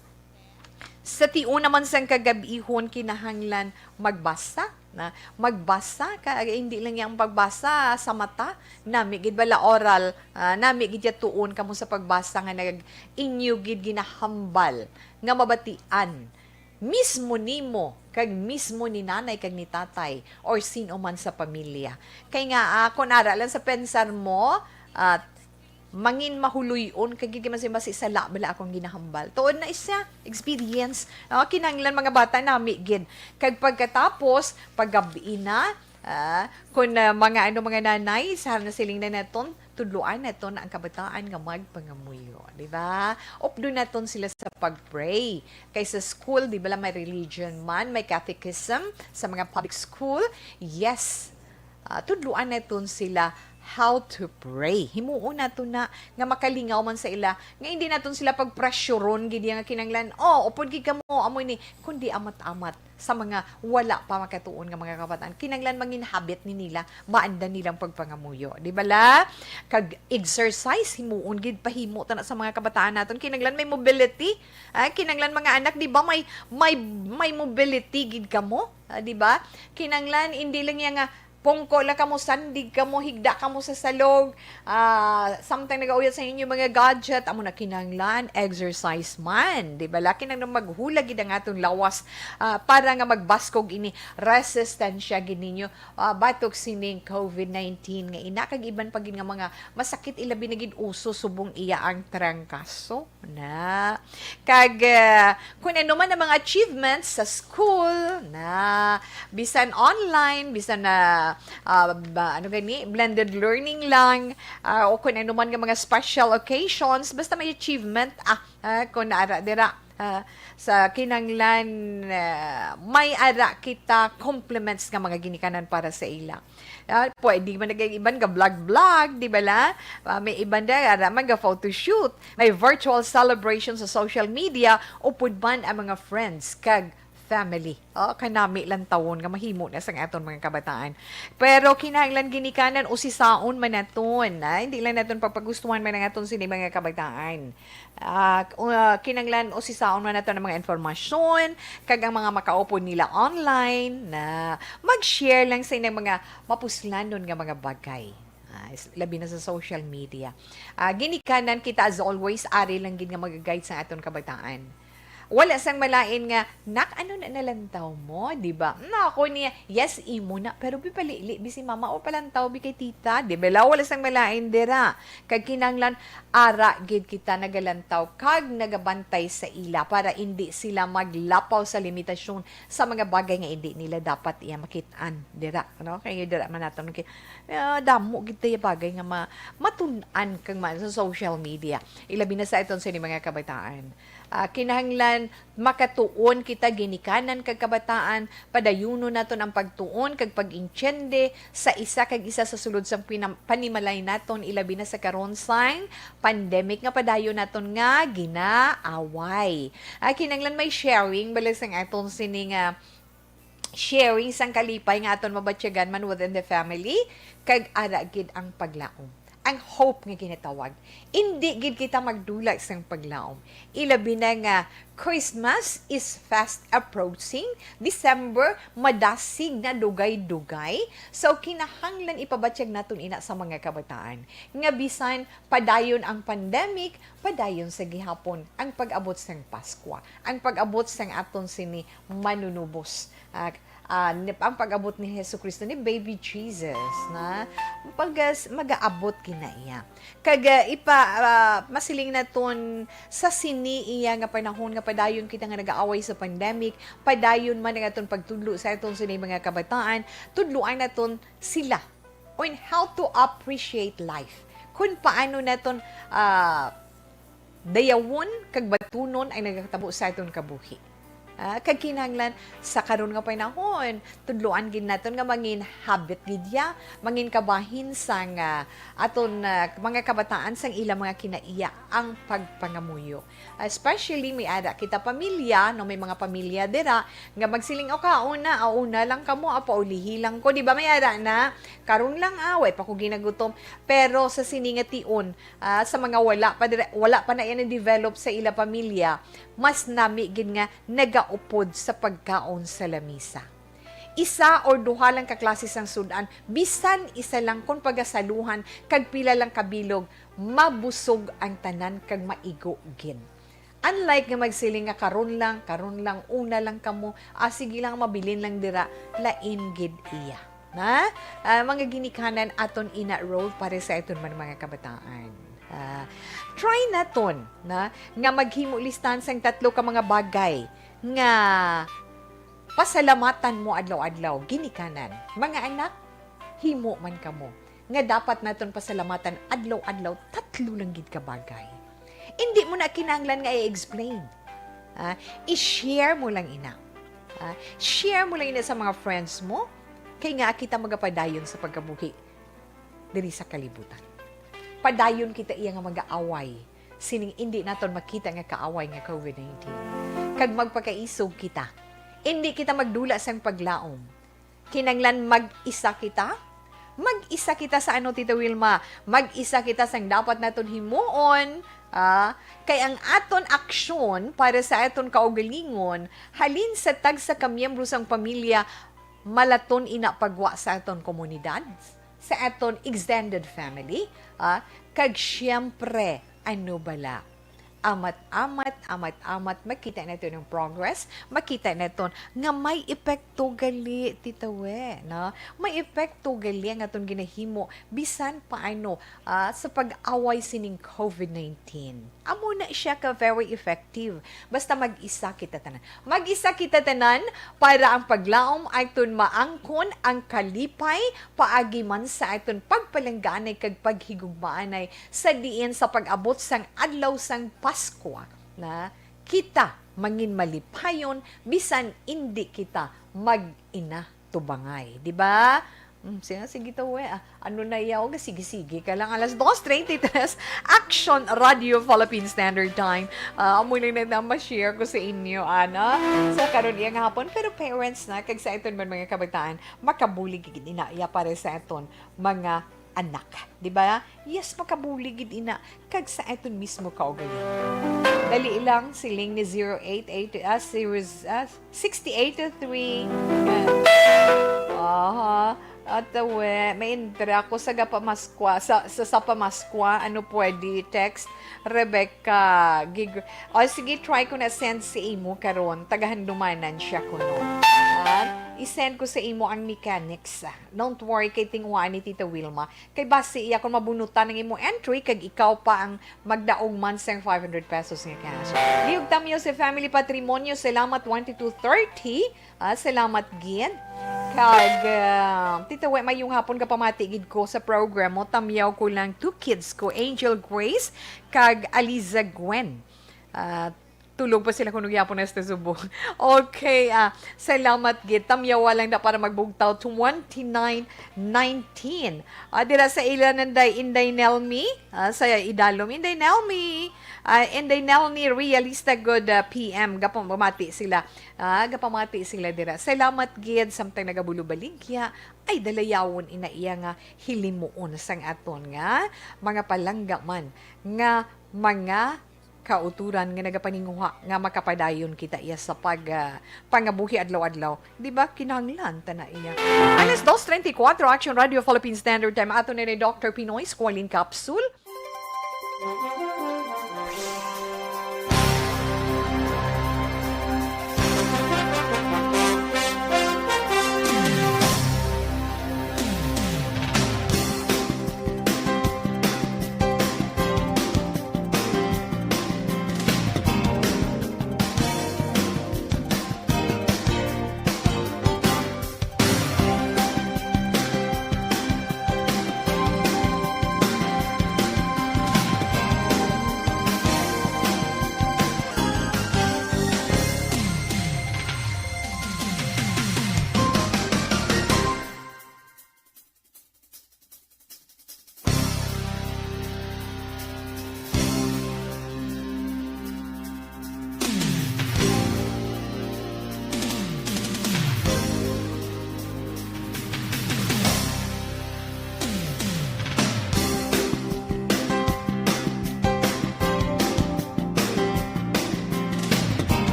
sa tion naman sang kagab-ihon kinahanglan magbasa, na magbasa ka, ay, hindi lang yang pagbasa sa mata, nami gid bala oral, ah, nami gid ya tuon kamo sa pagbasa nga nag-, inyo gid ginahambal nga mabatian mismo nimo kag mismo ni nanay kag ni tatay or sino man sa pamilya. Kay nga, ah, kun ara lang sa pensar mo, ah, mangin mahuloy-on kag gid man siya, basi sala bala akong ginahambal. Tuod na siya, experience. No? Kinahanglan mga bata nami gid. Kag pagkatapos, paggabi na, ah, kung, ah, mga ano, mga nanay, sa nasiling na naton, tudloan naton ang kabataan nga magpangamuyo, di ba? Updo naton sila sa pag-pray. Kay sa school, di ba, may religion man, may catechism sa mga public school? Yes. Ah, tudloan naton sila how to pray. Himuon naton na nga makalingaw man sa ila, nga hindi naton sila pagpressuron gid nga kinanglan, "Oh, upod gid kamo, amo ni," kundi amat-amat sa mga wala pa makatuon nga mga kabataan. Kinanglan mangin habit ni nila, maanda nilang pagpangamuyo. Di ba la? Kag exercise, himuon gid, pahimo ta na sa mga kabataan naton. Kinanglan may mobility. Ah, kinanglan mga anak, di ba? May, may, may mobility gid kamo. Ah, di ba? Kinanglan, hindi lang yan nga, pungko lang kamo, sandig kamo, higda kamo sa salog, ah, samtang nagauyat sa inyo mga gadget, amo na kinahanglan, exercise man. Di ba? Laki nang maghula gid ang aton lawas, ah, para nga magbaskog ini, resistensya gid ninyo, ah, batok sining covid nineteen nga ina, kag iban pa gid nga mga masakit, ilabi na gid uso subong iya ang trangkaso. Na. Kag, ah, kung ano man ang mga achievements sa school, na, bisan online, bisan na, ah, ba, ano gani, blended learning lang, ah, o kung ano man nga mga special occasions, basta may achievement, ah, ah, kung naara dira, ah, sa kinanglan, ah, may ara kita compliments nga mga ginikanan para sa ila. Ah, pwede man nag-, iban ga vlog-vlog, di ba la? Ah, may iban da, ara man ga photoshoot. May virtual celebration sa social media, upod man ang mga friends kag family. Oh, kanami lang tawon nga mahimo na sang aton mga kabataan. Pero kinahanglan ginikanan usisaon man naton, ah, hindi lang naton pagpagustuhan man ang aton sini mga kabataan. Ah, k-, uh, kinanglan usisaon man nato ang mga informasyon, kag ang mga makaupod nila online na mag-share lang sa ilang mga mapuslanon nga mga bagay. Ah, is-, labi na sa social media. Ah, ginikanan kita, as always, ari lang gid nga mag-guide sa aton kabataan. Wala sang malain nga, "Nak, ano na nalantaw mo?" Di ba? Na ako niya, "Yes, imo na. Pero bi palili, bi si mama, o palantaw, bi kay tita." Di ba? Wala sang malain dira. Kag kinahanglan, ara gid kita nagalantaw kag nagabantay sa ila para indi sila maglapaw sa limitasyon sa mga bagay nga indi nila dapat iya makit-an dira, no? Kay dira man naton ki-, ah, damo gid tayo bagay nga ma-, matun-an kag ma-, sa social media. Ilabi na sa aton sini mga kabataan. Ah, kinahanglan makatuon kita ginikanan kag kabataan, padayunon naton ang pagtuon kag pag-intiende sa isa kag isa sa sulod sang pinam-, panimalay naton, ilabi na sa karon sang pandemic nga padayon naton nga ginaaway. Ah, kinahanglan may sharing, bala sang aton sini nga sharing sang kalipay nga aton mabatyagan man within the family, kag ara gid ang paglaom. Ang hope nga ginatawag. Indi gid kita magdula sang paglaom. Ilabi na nga Christmas is fast approaching, December madasig na dugay-dugay. So, kinahanglan ipabatyag naton ina sa mga kabataan nga bisan padayon ang pandemic, padayon sa gihapon ang pag-abot sang Paskwa, ang pag-abot sang aton sini Manunubos. Ah, ah, ni-, ang pag-abot ni Jesucristo, ni Baby Jesus, na pag-, magaabot gid na iya. Kag, ah, ipa-, ah, masiling naton sa sini iya nga panahon nga padayon kita nga nagaaway sa pandemic, padayon man ang aton pagtudlo sa aton sini mga kabataan, tudloan naton sila on how to appreciate life. Kung paano naton, ah, dayawon kag batunon ang nagakatabo sa aton kabuhi. Ah, kag kinahanglan sa karon nga panahon, tudloan gid naton nga mangin habit gid ya, mangin kabahin sang, ah, aton, ah, mga kabataan sang ilang mga kinaiya ang pagpangamuyo. Especially, may ara kita pamilya, no, may mga pamilya dira nga magsiling, "O, kaon na, ah, una lang kamo, ah, paulihi lang ko." Di ba, may ara na, "Karon lang, ah, way pa ko ginagutom." Pero sa sini nga tion, ah, sa mga wala pa dira, wala pa na yan na-develop sa ila pamilya, mas nami gid nga nagaupod sa pagkaon sa lamisa. Isa or duha lang ka klase sang sud-an, bisan isa lang kon pagasaluhan kag pila lang ka bilog, mabusog ang tanan kag maigo gid. Unlike nga magsiling nga, "Karon lang, karon lang, una lang kamo, ah, sige lang, mabilin lang dira," lain gid iya. Na? Ah, mga ginikanan, aton ina role para sa aton man mga kabataan. Ah, try naton na nga maghimo listahan sang tatlo ka mga bagay nga pasalamatan mo adlaw-adlaw ginikanan. Mga anak, himo man kamo nga dapat naton pasalamatan adlaw-adlaw tatlo lang gid ka bagay. Indi mo na kinahanglan nga i-explain. Ah, i-share mo lang ina. Ah, share mo lang ina sa mga friends mo, kay nga kita magapadayon sa pagkabuhi diri sa kalibutan. Padayon kita iya nga mag-aaway sining indi naton makita nga kaaway nga covid nineteen. Kag magpakaisog kita. Indi kita magdula sang paglaom. Kinanglan mag-isa kita? Mag-isa kita sa ano, Tita Wilma? Mag-isa kita sang dapat naton himuon, ah, kay ang aton aksyon para sa aton kaugalingon halin sa tagsa ka miyembro sang pamilya, malaton ina pagwa sa aton komunidad, sa aton extended family, ah, kag siyempre, ano bala? Amat-amat, amat-amat, makita naton ang progress, makita naton nga may epekto gali, Tita We, no? May epekto gali ang aton ginahimo, bisan paano, ah, sa pag-away sining covid nineteen. Amo na siya ka very effective. Basta mag-isa kita tanan. Mag-isa kita tanan para ang paglaom aton maangkon ang kalipay paagi man sa aton pagpalangganay kag paghigugmaanay sa diin sa pag-abot sang adlaw sang Paskwa na kita mangin malipayon bisan indi kita mag-ina tubangay, di ba? Mm, sige, sige to, we. Ah, ano na yaw? Sige-sige ka lang. Alas dos treinta y tres, Action Radio Philippine Standard Time. Ah, amo lang na ma-share ko sa inyo, ana. Sa karon iya nga hapon. Pero parents na, kag sa aton man mga kabataan, makabulig gid ina iya para sa aton mga anak. Di ba? Yes, makabulig gid ina. Kag sa aton mismo kaugalingon. Dali lang, siling ni zero eight eight, ah, zero, ah, sixty-eight oh three. Aha. At, uh, we, may intra ko sa gapamaskwa, sa, sa, sa pamaskwa, ano pwede, text, Rebecca, gig-, o sige, try ko na send sa imo karon, tagahandumanan siya kuno. Ah, i-send ko sa imo ang mechanics. Don't worry, kay tinguhaan ni Tita Wilma. Kay basi iya kung mabunutan ang imo entry, kag ikaw pa ang magdaog man sang five hundred pesos nga cash. Liog Tamyo sa Family Patrimonio, salamat twenty-two thirty. Ah, salamat gid. Kag, ah, Tita We, mayong hapon ka pamati gid ko sa program mo. Tamyaw ko lang two kids ko, Angel Grace, kag Aliza Gwen. Ah, tulog pa sila kuno gyapon hasta subong. Okay, ah, salamat gid. Tamyawa lang na para magbugtaw twenty-nine nineteen. Ah, dira sa ila nanday Inday Nelmi, ah, sa idalom Inday Nelmi. Ah, Inday Nelmi Realista, good, ah, P M. Gapamati sila. Ah, gapamati sila dira. Salamat gid, samtang nagabulo baligya, ay dalayawon ina iya nga hilimuon sang aton nga mga palangga man nga mga kauturan nga nagapaninguha nga makapadayon kita iya sa pag, ah, pangabuhi adlaw-adlaw. Di ba? Kinahanglan ta na iya. Alas dos treinta y cuatro, Action Radio Philippine Standard Time. Ato na ni Doctor Pinoy, Squalene Capsule.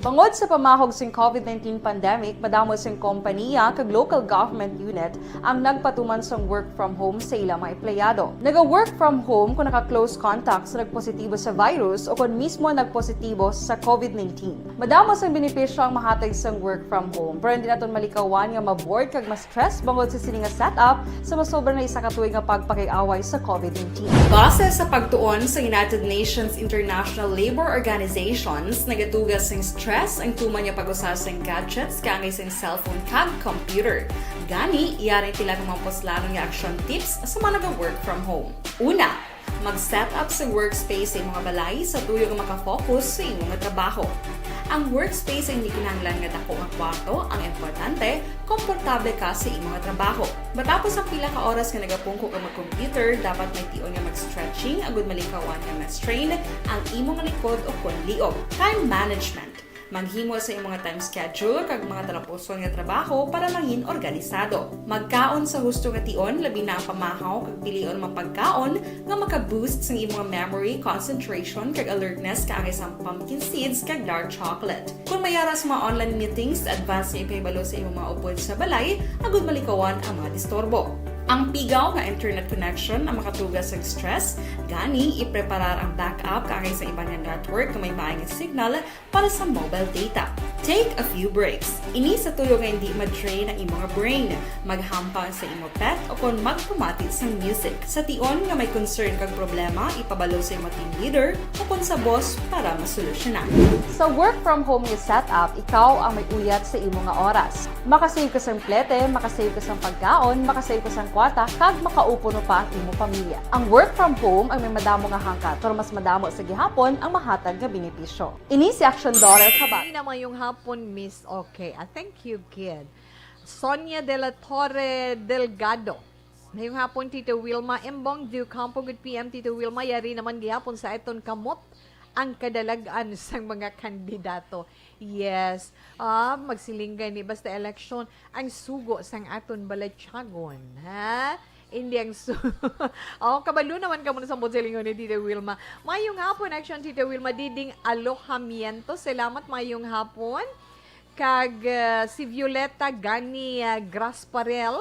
Bangod sa pamahog sing COVID nineteen pandemic, madamo sing kompaniya kag local government unit ang nagpatuman sang work from home sa ilang mga empleyado. Naga-work from home kung naka-close contact sa nagpositibo sa virus o kon mismo nagpositibo sa COVID nineteen. Madamo sang benepisyo ang mahatag sang work from home, pero hindi naton malikawan nga ma-bored kag ma-stress bangod sa sini nga setup sa masobra na isa ka tuig nga pagpakig-away sa COVID nineteen. Base sa pagtuon sa United Nations International Labour Organizations, nagatuga sing stress ang tuman nga pag-usa sing gadgets kaangay sing cellphone kag computer. Gani, yari tila nga mga puslanon nga action tips sa mga naga-work from home. Una, mag-set up sa workspace sa imong balay sa tuyo nga makafocus sa imong trabaho. Ang workspace ay hindi kinahanglan nga dako nga kwarto. Ang importante, komportable ka sa imong trabaho. Matapos ang pila ka oras nga nagapungko ka mag-computer, dapat may tion nga mag-stretching agud malikawan nga ma-strain ang imong likod o kon liog. Time management. Maghimo sa imong time schedule kag mga talapuson nga trabaho para mangin organisado. Magkaon sa husto nga tion, labi na ang pamahaw kag pilion mga pagkaon nga maka-boost sang imong memory, concentration, kag alertness kaangay sang pumpkin seeds kag dark chocolate. Kung may ara sa mga online meetings, advance nga ipahibalo sa imong mga upod sa balay agud malikawan ang mga disturbo. Ang pigaw nga internet connection ang makatuga sa stress, gani ipreparar ang backup kaangay sa iban nga network nga may maay nga signal para sa mobile data. Take a few breaks. Ini sa tuyo nga hindi ma-drain ang imong brain. Maghampang sa imo pet o kon magpamati sang music. Sa tion nga may concern kag problema, ipabalo sa imo team leader o kon sa boss para masolusyonan. Sa work from home nga setup, ikaw ang may uyat sa imo nga oras. Makasave ka sang plete, makasave ka sang pagkaon, makasave ka sang kwarta, kag makaupo no pa ang imo pamilya. Ang work from home ang may madamo nga hangkat, pero mas madamo sa gihapon ang mahatag nga benepisyo. Ini si Action Daughter Kabay. Ina, mayong hapon, Miss. Okay, ah, thank you, kid. Sonia de la Torre Delgado. Mayong hapon, Tita Wilma. Embong Ducampo, good P M, Tita Wilma. Yari naman gihapon sa aton kamot ang kadalag-an sang mga kandidato. Yes. Ah, magsiling gani, basta eleksyon, ang sugo sang aton balatyagon, ha? Hindi ang su-, oh, kabalo naman kamo na sa silingon ni Tita Wilma. Mayong hapon, Action Tita Wilma. Diding Alojamiento. Salamat, mayong hapon. Kag, ah, si Violeta Gani, ah, Grasparel,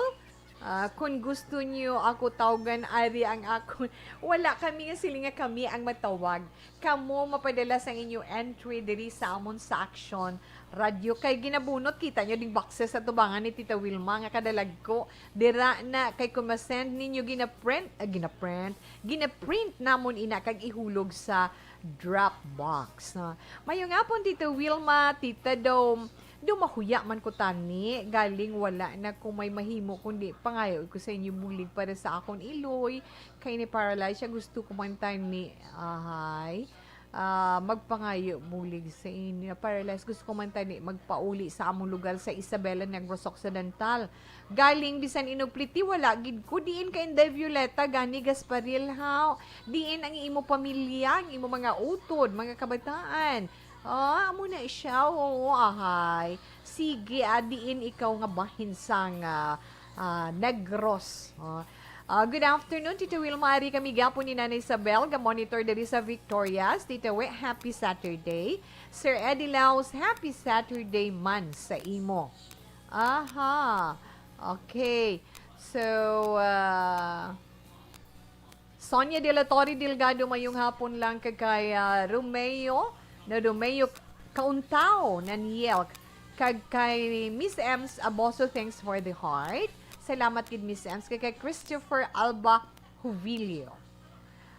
ah, "Kung gusto niyo ako tawgan, ari ang akon." Wala kami nga siling nga kami ang matawag. Kamo mapadala sang inyo entry diri sa amon sa Action Radio. Kay ginabunot, kita nyo ding boxes sa tubangan ni Tita Wilma nga kadalagko. Dira na, kay kung ma-send ninyo, ginaprint, ah, ginaprint, ginaprint namon ina kag ihulog sa drop box. Ah, mayong hapon, Tita Wilma, Tita Dom. Do mahuya man ko tani, galing wala na ko may mahimo, kundi pangayo ko sa inyo bulig para sa akon iloy, kay ni-paralyze siya. Gusto ko man tani, ahay, ah, magpangayo bulig sa inyo. Paralyze, gusto ko man tani magpauli sa among lugar sa Isabela, Negros Occidental. Galing bisan inupliti, wala gid ko. Diin ka, Inday Violeta, gani Gasparil, haw? Diin ang imo pamilya, ang imo mga utod, mga kabataan? Ah, amo na siya, oo, ahay. Sige, ah, diin ikaw nga bahin sang, ah, ah, Negros. Ah, ah, good afternoon, Tita Wilma. Ari kami gapon ni Nanay Isabel, ga-monitor diri sa Victorias. Tita We, happy Saturday. Sir Eddie Laos, happy Saturday man sa imo. Aha. Okay. So, ah, Sonia de la Torre Delgado, mayong hapon lang kag kay, ah, Romeo, na Romeo Kauntao, Naniel, kag kay Miss Ems Aboso, thanks for the heart. Salamat gid, Miss Ems. Kag kay Christopher Alba Jubilio.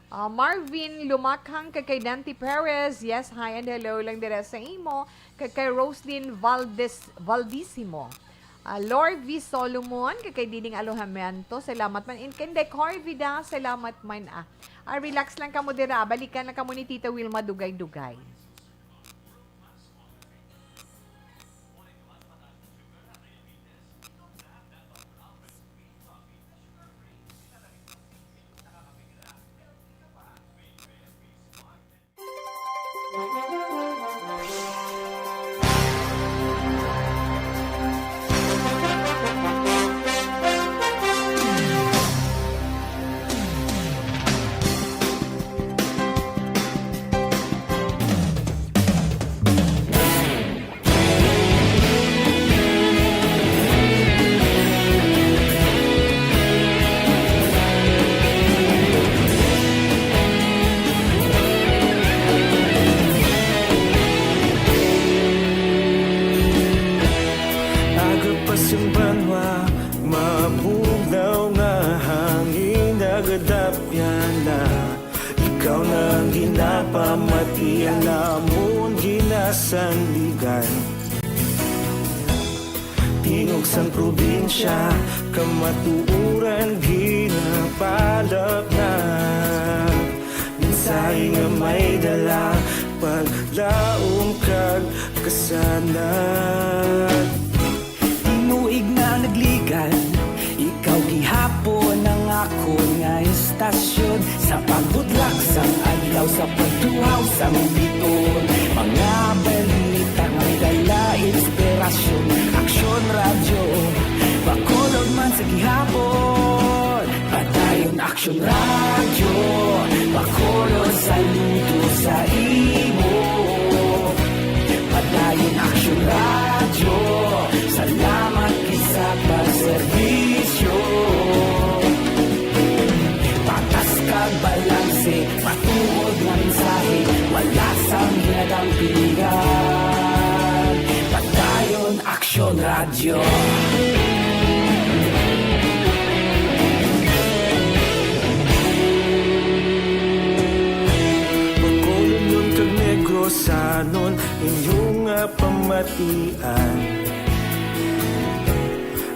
Ah, Marvin Lumakhang, kag kay Dante Perez, yes, hi and hello lang dira sa imo. Kag kay Roslyn Valdes, Valdisimo. Ah, Lorvi Solomon, kag kay Diding Alojamiento, salamat man. And kay Inday Corvida, salamat man, ah. Ah, relax lang kamo dira, balikan lang kamo ni Tita Wilma dugay-dugay. Pamati ang amon ginasandigan. Tingog sang probinsya, kamatuoran ginapalapnag. Mensahe nga may dala, paglaom kag kasanag. Tinuig nga nagligan, ikaw gihapon ang akon nga istasyon. Sa pagbutlak sang adlaw, sa pagtuhaw sang biton, mga balita nga may dala inspirasyon. Aksyon Radyo, Bacolod man sa gihapon. Padayon Aksyon Radyo, Bacolod, saludo sa imo. Padayon Aksyon Radyo, salamat gid sa pagserbisyo. Patas kag balanse, matuod nga mensahe, wala sang ginadampigan. Padayon Aksyon Radyo. Bacolodnon kag Negrosanon, inyo nga pamatian.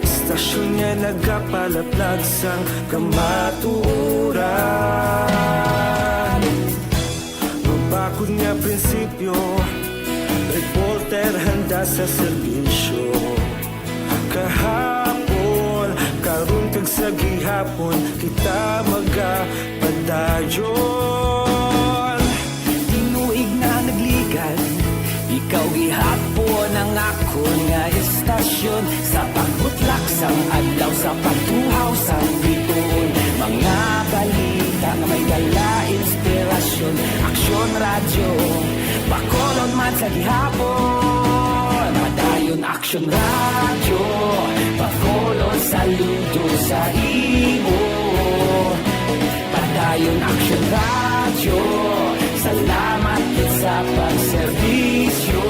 Istasyon nga nagapalaplag sang kamatuoran. Mabakod nga prinsipyo, reporter handa sa serbisyo. Kahapon, karon kag sa gihapon, kita magapadayon. Tinuig nga nagligan, ikaw gihapon ang akon nga istasyon. Sa pagbutlak sang adlaw, sa pagtuhaw sang biton, mga balita nga may dala inspirasyon. Aksyon Radyo, Bacolod man sa gihapon. Padayon Aksyon Radyo, Bacolod, saludo sa imo. Padayon Aksyon Radyo, salamat gid sa pagserbisyo.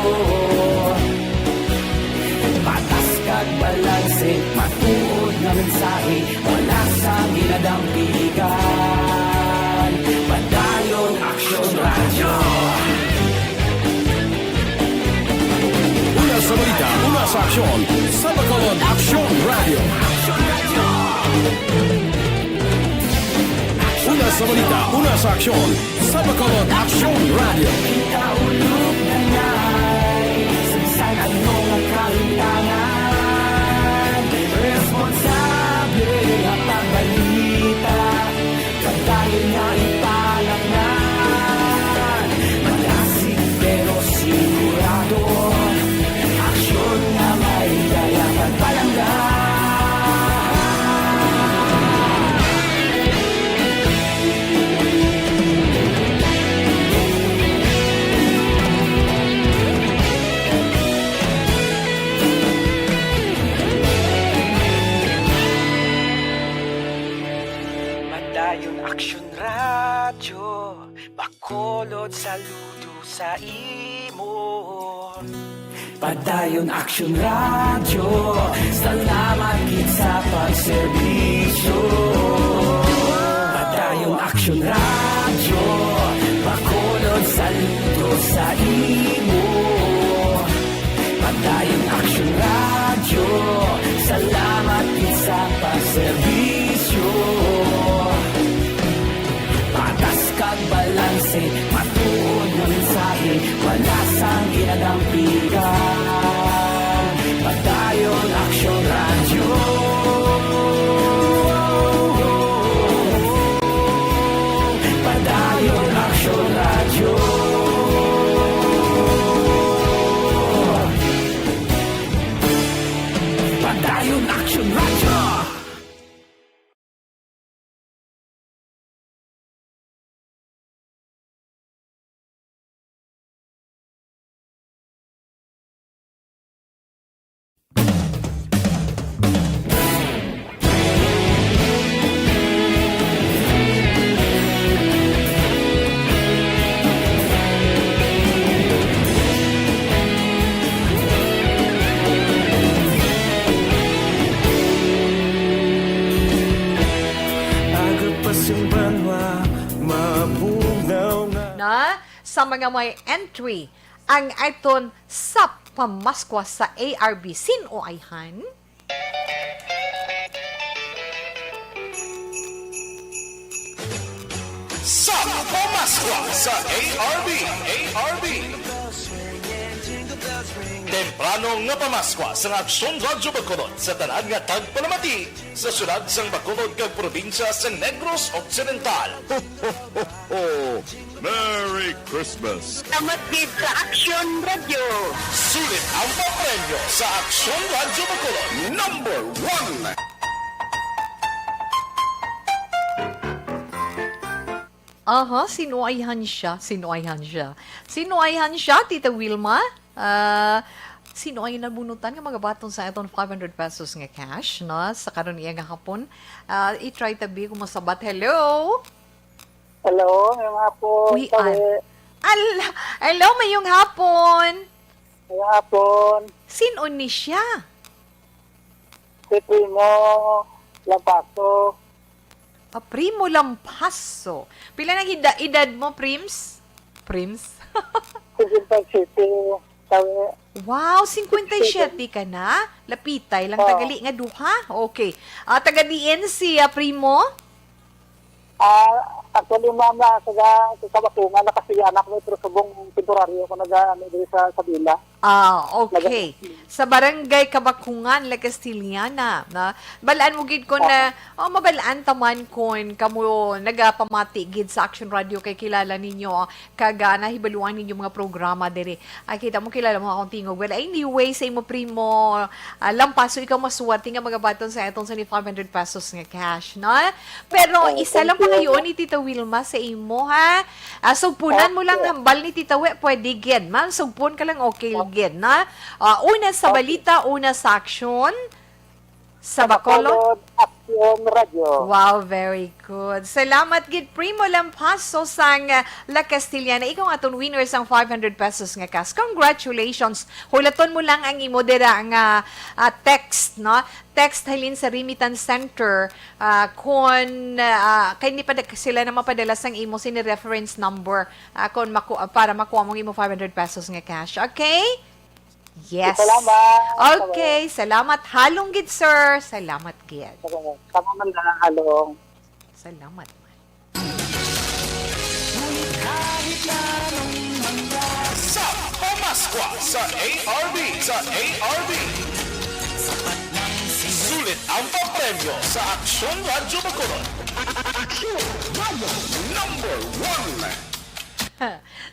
Patas kag balanse, matuod nga mensahe, wala sang ginadampigan. Padayon Aksyon Radyo. Una sa balita, una sa aksyon, sa Bacolod Aksyon Radyo. Una sa balita, una sa aksyon, sa Bacolod Aksyon Radyo. Kita ulog na ngay, sa bisan ano nga kahitangan, responsable nga pagbalita. Padayon nga ipalaknad, malasig pero sigurado. Aksyon nga may dala pagpalangga. Padayon Aksyon Radyo, Bacolod, saludo sa imo. Padayon Aksyon Radyo, salamat gid sa pagserbisyo. Padayon Aksyon Radyo, Bacolod, saludo sa imo. Padayon Aksyon Radyo, salamat gid sa pagserbisyo. Patas kag balanse, matuod nga mensahe, wala sang ginadampigan. Padayon Aksyon Radyo. Padayon Aksyon Radyo. Padayon Aksyon Radyo. Sa mga may entry, ang aton sa pamaskwa sa A R B. Sin-o ayhan? Sa pamaskwa sa A R B, A R B. Temprano nga pamaskwa sa Aksyon Radyo Bacolod sa tanan nga tagpalamati sa siyudad sang Bacolod kag probinsya sa Negros Occidental. Ho, ho, ho, ho! Merry Christmas! Salamat gid sa Aksyon Radyo. Sulit ang papremyo sa Aksyon Radyo Bacolod. Number one. Aha, sin-o ayhan siya? Sin-o ayhan siya? Sin-o ayhan siya, Tita Wilma? Ah, sin-o ay nabunutan nga magabaton sa aton five hundred pesos nga cash, no? Sa karon iya nga hapon, ah, i-try tabi kung masabat. Hello? Hello, ngayong hapon, Uy, Tawi. Al-, hello, mayong hapon. Ngayong hapon. Sin-o ni siya? Si Primo Lampaso. Ah, Primo Lampaso. Pila nang ida-, edad mo, Prims? Prims? Sixty-seven. Tawi. Wow, sixty-seven. Singkwenta y siyete ka na? Lapitay lang. Oo. Tagali nga duha? Okay. Ah, taga diin si, ah, Primo? Ah, actually, ma'am, ah, taga, taga Kabakungan, Lacastillana ko, pero subong temporaryo ko naga, ano, diri sa, sa Sabila. Ah, okay. Naga- Sa Barangay Kabakungan, La Castillana, na balaan mo gid ko na, oh, mabalaan taman kon kamo nagapamati gid sa Action Radio kay kilala ninyo, kag, ah, nahibaluan ninyo mga programa diri. Ay, kita mo, kilala mo akong tingog. Well, anyway, sa imo Primo, ah, Lampaso, ikaw maswerte nga magabaton sa atong seventy-five hundred pesos nga cash, no? Pero Oh, isa lang thank you. Pangayoon ni Tita Wilma sa imo, ha? Ah, sugpunan mo lang Okay. hambal ni Tita Wi, pwede gid, ma'am. Sugpon ka lang, okay Oh. gid, na? Ah, una sa Okay. balita, una sa aksyon. Sa Bacolod? Bacolod Action Radio. Wow, very good. Salamat gid, Primo Lampaso sang, ah, La Castillana. Ikaw ang aton winner sang five hundred pesos nga cash. Congratulations. Hulaton mo lang ang imo dira nga, ah, text, no? Text halin sa remittance center, ah, kon, ah, kay hindi pa da-, sila na mapadala sang imo sini reference number, ah, kon maku-, ah, para makuha mo ang imo five hundred pesos nga cash. Okay? Yes. Salamat. Okay, salamat. Halong gid, sir. Salamat gid. Salamat. Tama man na, halong. Salamat man. Sa pamaskwa sa A R B, sa A R B. Sulit ang papremyo sa Aksyon Radyo Bacolod. Aksyon Radyo. Number one.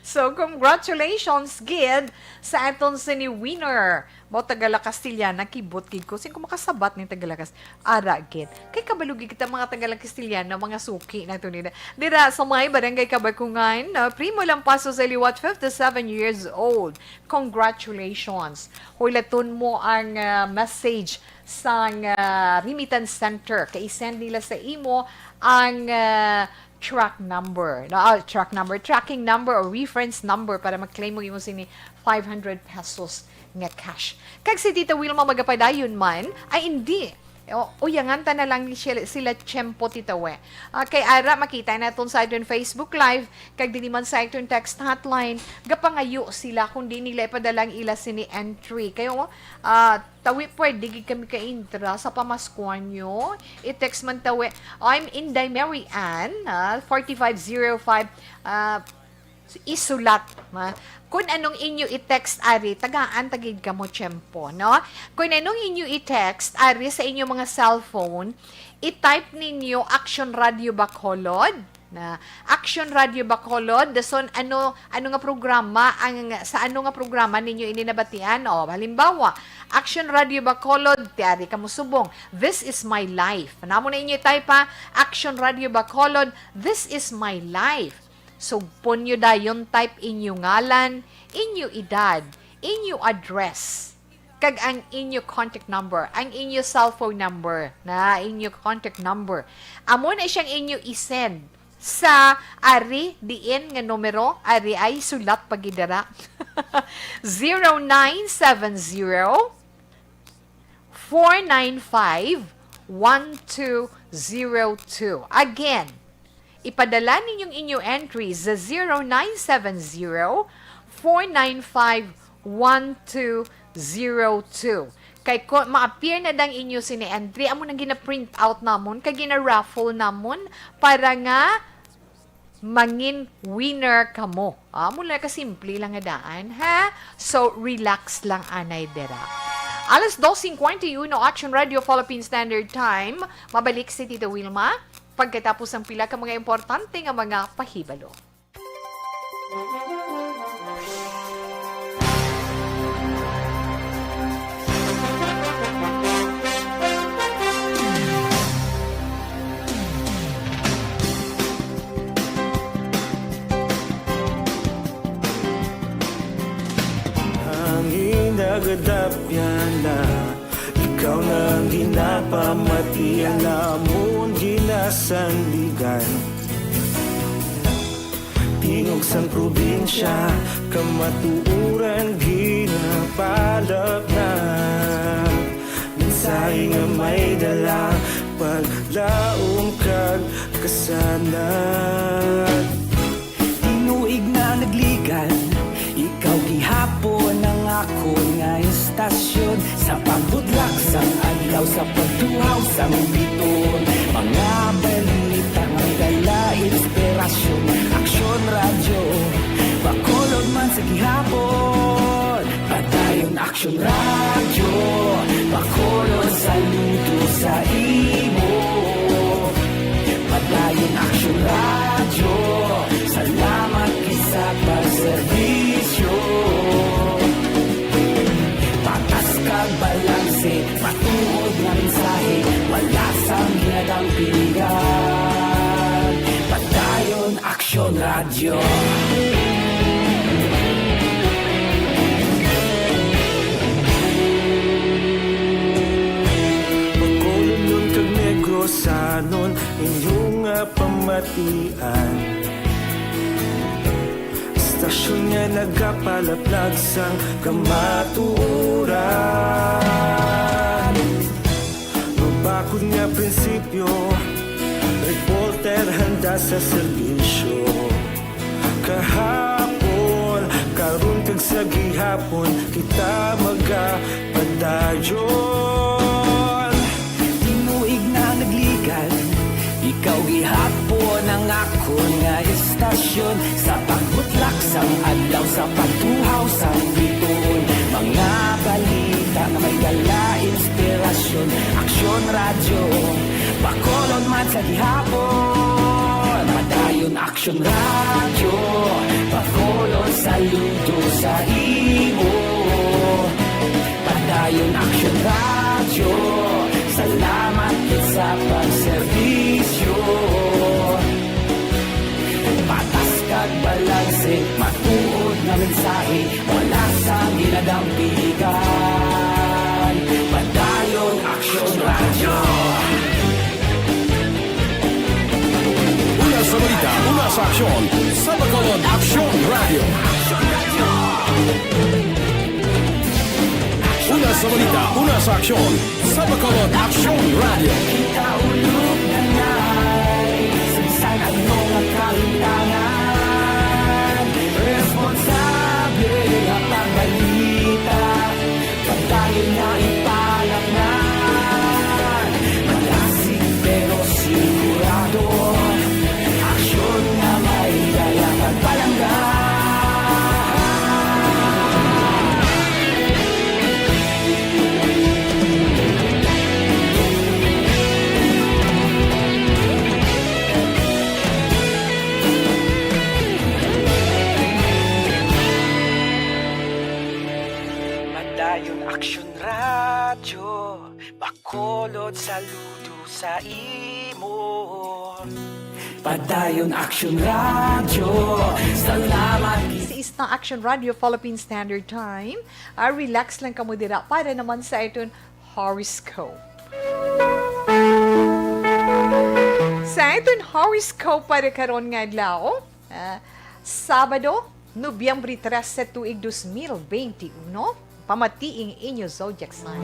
So, congratulations gid sa aton sini winner. Mo taga La Castillana, kibot gid ko. Sin ko makasabat ni taga La Cas-, ara gid. Kay kabalo gid kita mga taga La Castillana, mga suki nato nila. Dira sa may Barangay Kabakungan, uh, Primo Lampaso sa liwat, fifty-seven years old. Congratulations. Hulaton mo ang, uh, message sang, uh, remittance center. Kay i-send nila sa imo ang, uh, track number. No, ah, track number, tracking number or reference number para mag-claim mo imo sini five hundred pesos nga cash. Kag si Tita Wilma magapadayon man, ay hindi. O, uyangan ta na lang ni sila, sila tiyempo, Tita We. Ah, kay ara, makita naton sa aton Facebook Live, kag dili man sa aton text hotline, gapangayo sila kung di nila ipadala ang ila sini entry. Kayo, ah, Tawi, pwede gid kami ka-intra sa pamaskwa nyo. I-text man, Tawi. I'm Inday Mary Ann, ah, forty-five zero five, ah, isulat, ha? Kung anong inyo i-text, ari, tagaan ta gid kamo tiyempo, no? Kung anong inyo i-text, ari, sa inyo mga cellphone, i-type ninyo Action Radio Bacolod, na Action Radio Bacolod. Dason, ano, ano nga programa ang, sa ano nga programa ninyo ini nabatian? O, halimbawa, Action Radio Bacolod, tiari ka mo subong, "This is my life." Namo na inyo type, ha, Action Radio Bacolod, "This is my life." Sugpon nyo dayon, type inyo ngalan, inyo edad, inyo address, kag ang inyo contact number, ang inyo cellphone number, na inyo contact number. Amo na siyang inyo i-send sa ari diin nga numero, ari ay sulat pa gid dira. Zero nine seven zero, four nine five, one two zero two. Again, Ipadala ninyong inyo entry sa zero nine seven zero, four nine five, one two zero two. Kay ko, ma-appear na dang inyo sini entry, amo nang gina-print out namon, kay gina-raffle namon para nga mangin winner kamo. Amo lang kasimple lang nga daan, ha? So, relax lang anay dira. Alas dos cincuenta y uno, Action Radio Philippine Standard Time. Mabalik si Tita Wilma pagkatapos ang pila ka mga importante nga mga pahibalo. Hangin nagadapyan na, ikaw na ang ginapamati, ang amon ginasandigan. Tingog sang probinsya, kamatuoran ginapalapnag. Mensahe nga may dala, paglaom kag kasanag. Tinuig na nagligad, ikaw gihapon ang akon nga istasyon. Sa pagbudlak sang adlaw, sa pagtuhaw sang biton, mga balita nga may dala inspirasyon. Aksyon Radyo, Bacolod man sa gihapon. Padayon Aksyon Radyo, Bacolod saludo sa imo. Padayon Aksyon Radyo, salamat gid sa pagserbisyo. Patas kag balanse, matuod nga mensahe, wala sang ginadampigan. Padayon Aksyon Radyo. Bacolodnon kag Negrosanon, inyo nga pamatian. Istasyon nga nagapalaplag sang kamatuoran. Mabakod nga prinsipyo, reporter handa sa serbisyo. Kahapon, karon kag sa gihapon, kita magapadayon. Tinuig na nagligad, ikaw gihapon ang akon nga istasyon. Sa pagbutlak sang adlaw, sa pagtuhaw sang bituon, mga balita nga may dala inspirasyon. Aksyon Radyo, Bacolod man sa gihapon. Padayon Aksyon Radyo, Bacolod saludo sa imo. Padayon Aksyon Radyo, salamat gid sa pagserbisyo. Patas kag balanse, matuod nga mensahe, wala sang ginadampigan. Padayon Aksyon Radyo. Una sa balita, una sa aksyon, sa Bacolod Aksyon Radyo. Una sa balita, una sa aksyon, sa Bacolod Aksyon Radyo. Kita ulog na nai, sa bisan ano nga kahintangan, responsable nga pagbalita, padayon nga ipalapngan. Malasig pero sigurado, aksyon nga may dala pagpalangga. Padayon Aksyon Radyo, Bacolod saludo sa imo. Padayon Aksyon Radyo, salamat. This is the Action Radio Philippine Standard Time. Ah, relax lang kamo dira para naman sa aton horoscope. Sa aton horoscope para karon nga adlaw, ah, Sabado, Nobyembre trese, tuig dos mil bente uno, pamati ang inyo zodiac sign.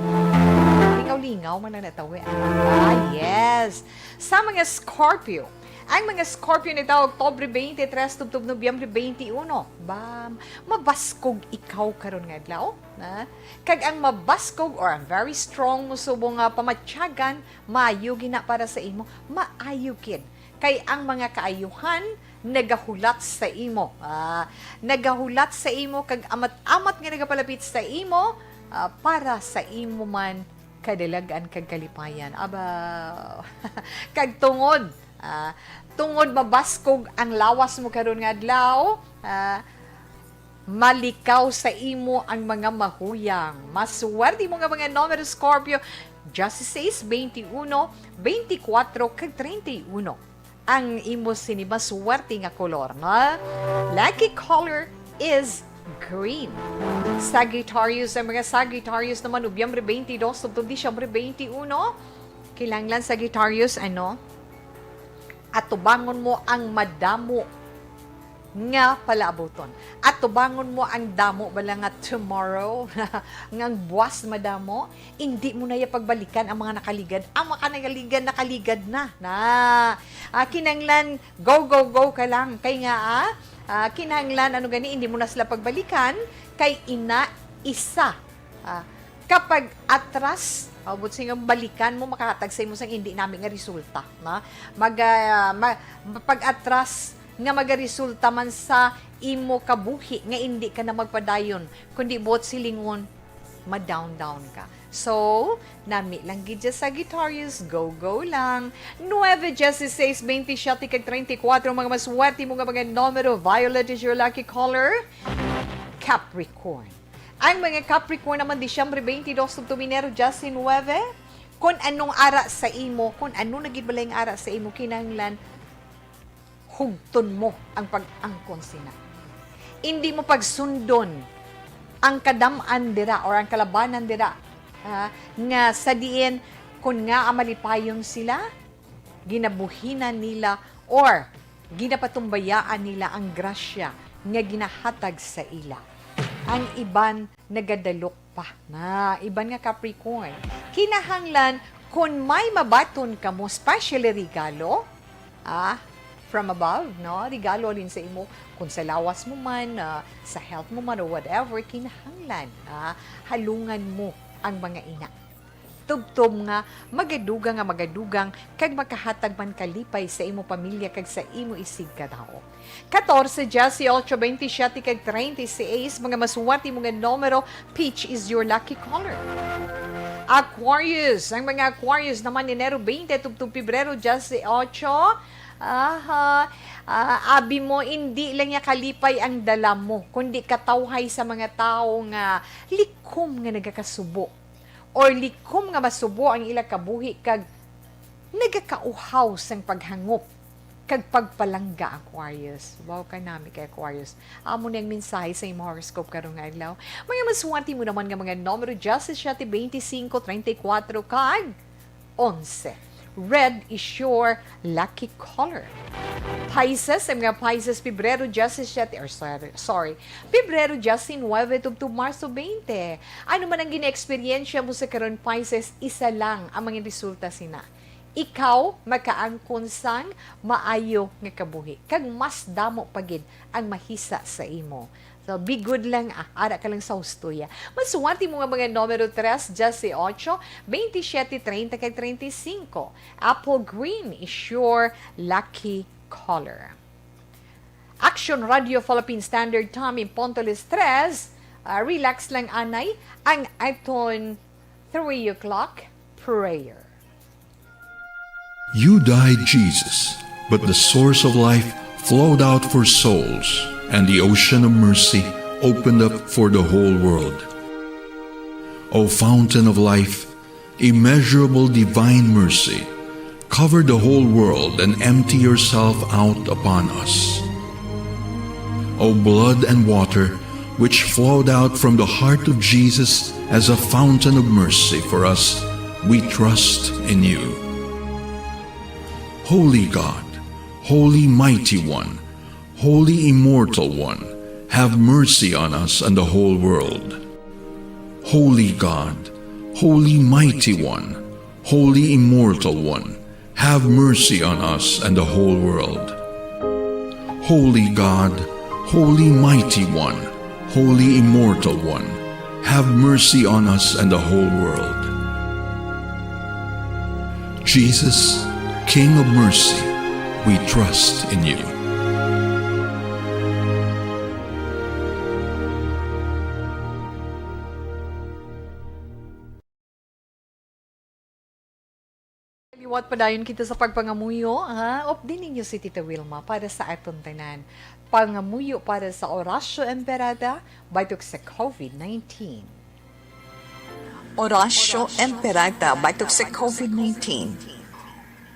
Lingaw-lingaw man ang natawi. Ah, yes. Sa mga Scorpio, Ang mga Scorpio nito, Oktubre twenty-three tubtob Nobyembre twenty-one. Ba, mabaskog ikaw karon nga adlaw, na? Kag ang mabaskog or ang very strong mo subong nga pamatyagan, maayo gina para sa imo, maayo gid. Kay ang mga kaayuhan nagahulat sa imo. Ah, nagahulat sa imo kag amat-amat nga nagapalapit sa imo, ah, para sa imo man kadalag-an kag kalipayan. Aba, kag tungod, ah, tungod mabaskog ang lawas mo karon nga adlaw, ah, malikaw sa imo ang mga mahuyang. Maswerte mo nga mga numero, Scorpio, dieciséis, veintiuno, veinticuatro, kag treinta y uno. Ang imo sini maswerte nga kolor, no? Lucky color is green. Sagittarius, ang mga Sagittarius naman, Nobyembre twenty-two, tubtob Disyembre twenty-one. Kinahanglan, Sagittarius, ano? Atubangon mo ang madamo nga palaabuton. Atubangon mo ang damo bala nga tomorrow, nga ang buwas madamo, hindi mo na ya pagbalikan ang mga nakaligad. Ang mga nakaligad, nakaligad na. Na, ah, kinahanglan, go, go, go ka lang. Kay nga, ah, ah, kinahanglan, ano gani, hindi mo na sila pagbalikan. Kay ina, isa. Ah, kapag atras, ah, buot silingon, balikan mo, makahatag sa imo sang hindi nami nga resulta, na? Mag, ah, ma-, pag atras nga magaresulta man sa imo kabuhi nga hindi ka na magpadayon, kundi buot silingon, ma-down-down ka. So, nami lang gid dyan, Sagittarius, go, go lang. Nueve, dieciséis, veintisiete, kag treinta y cuatro, mga maswerte mo nga mga numero. Violet is your lucky color. Capricorn. Ang mga Capricorn naman, Disyembre twenty-two tubtob Enero diecinuebe, kung anong ara sa imo, kung ano na gid balay nga ara sa imo, kinahanglan hugton mo ang pag-angkon sina. Hindi mo pagsundon ang kadam-an dira or ang kalabanan dira, ha, nga sa diin, kung nga malipayon sila, ginabuhinan nila or ginapatumbayaan nila ang grasya nga ginahatag sa ila. Ang iban nagadalok pa. Na, iban nga Capricorn. Kinahanglan, kung may mabaton kamo, especially regalo, ah, from above, no? Regalo halin sa imo, kung sa lawas mo man, ah, sa health mo man, or whatever, kinahanglan, ah, halungan mo ang mga ina. Tubtob nga magadugang nga magadugang kag makahatag man kalipay sa imo pamilya kag sa imo isigkatawo. Catorce, dieciocho, veintisiete, kag treinta y seis, mga maswerte mo nga numero, peach is your lucky color. Aquarius, ang mga Aquarius naman, Enero twenty tubtob Pebrero dieciocho, aha, ah, abi mo, hindi lang niya kalipay ang dala mo, kundi katawhay sa mga tawo nga likom nga nagakasubo or likom nga masubo ang ila kabuhi kag nagakauhaw sang paghangop kag pagpalangga, Aquarius. Wow, kanami kay Aquarius. Amo ni ang mensahe sa imo horoscope karong adlaw. Mga maswerte mo naman nga mga numero, diecisiete, veinticinco, treinta y cuatro, kag onse. Red is your lucky color. Pisces, ang mga Pisces, Pebrero diecisiete, or sorry, sorry, Pebrero diecinuebe tubtob Marso twenty. Ano man ang gina-eksperyensya mo sa karon, Pisces, isa lang ang mga resulta sina. Ikaw makaangkon sang maayo nga kabuhi, kag mas damo pa gid ang mahisa sa imo. So, be good lang, ah, ara ka lang sa husto, ya. Maswerte mo nga mga numero tres, dieciocho, veintisiete, treinta, kag treinta y cinco. Apple green is your lucky color. Action Radio Philippine Standard Time in punto alas tres. Ah, relax lang, anay, ang aton three o'clock prayer. You died, Jesus, but the source of life flowed out for souls, and the ocean of mercy opened up for the whole world. O fountain of life, immeasurable divine mercy, cover the whole world and empty yourself out upon us. O blood and water, which flowed out from the heart of Jesus as a fountain of mercy for us, we trust in you. Holy God, Holy Mighty One, Holy Immortal One, have mercy on us and the whole world. Holy God, Holy Mighty One, Holy Immortal One, Have mercy on us and the whole world. Holy God, Holy Mighty One, Holy Immortal One, have mercy on us and the whole world. Jesus, King of mercy, we trust in you. Liwat padayon kita sa pagpangamuyo, ha? Updi ninyo si Tita Wilma para sa aton tanan. Pangamuyo para sa Oratio Imperata batok sa COVID nineteen. Oratio Imperata batok sa COVID nineteen.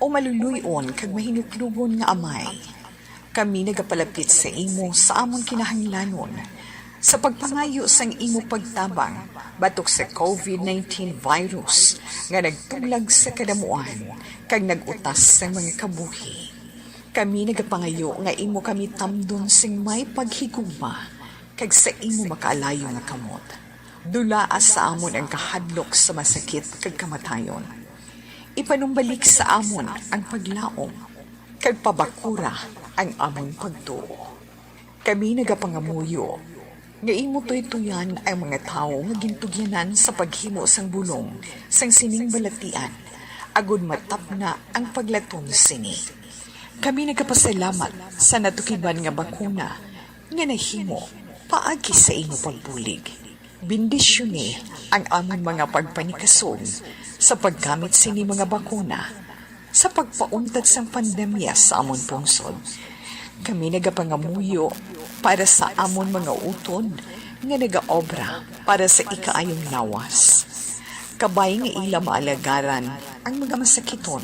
O maluluy-on kag mahinuklugon nga Amay, kami nagapalapit sa imo sa amon kinahanglanon sa pagpangayo sang imo pagtabang batok sa COVID nineteen virus nga nagtuglag sa kadamuan kag nag-utas sang mga kabuhi. Kami nagapangayo nga imo kami tamdon sing may paghigugma kag sa imo makaalayo nga kamot. Dulaa sa amon ang kahadlok sa masakit kag kamatayon. Ipanumbalik sa amon ang paglaom kag pabakura ang amon pagtuo. Kami nagapangamuyo nga imo tuytoyan ang mga tawo nga gintugyanan sa paghimo sang bulong sang sining balatian, agod matapna ang paglatom sini. Kami nagapasalamat sa natukiban nga bakuna nga nahimo paagi sa imo pagbulig. Bendisyoni ang amon mga pagpanikasog sa paggamit sini mga bakuna sa pagpauntat sang pandemya sa amon pungsod. Kami nagapangamuyo para sa amon mga utod nga nagaobra para sa ikaayong lawas. Kabay nga ila maalagaran ang mga masakiton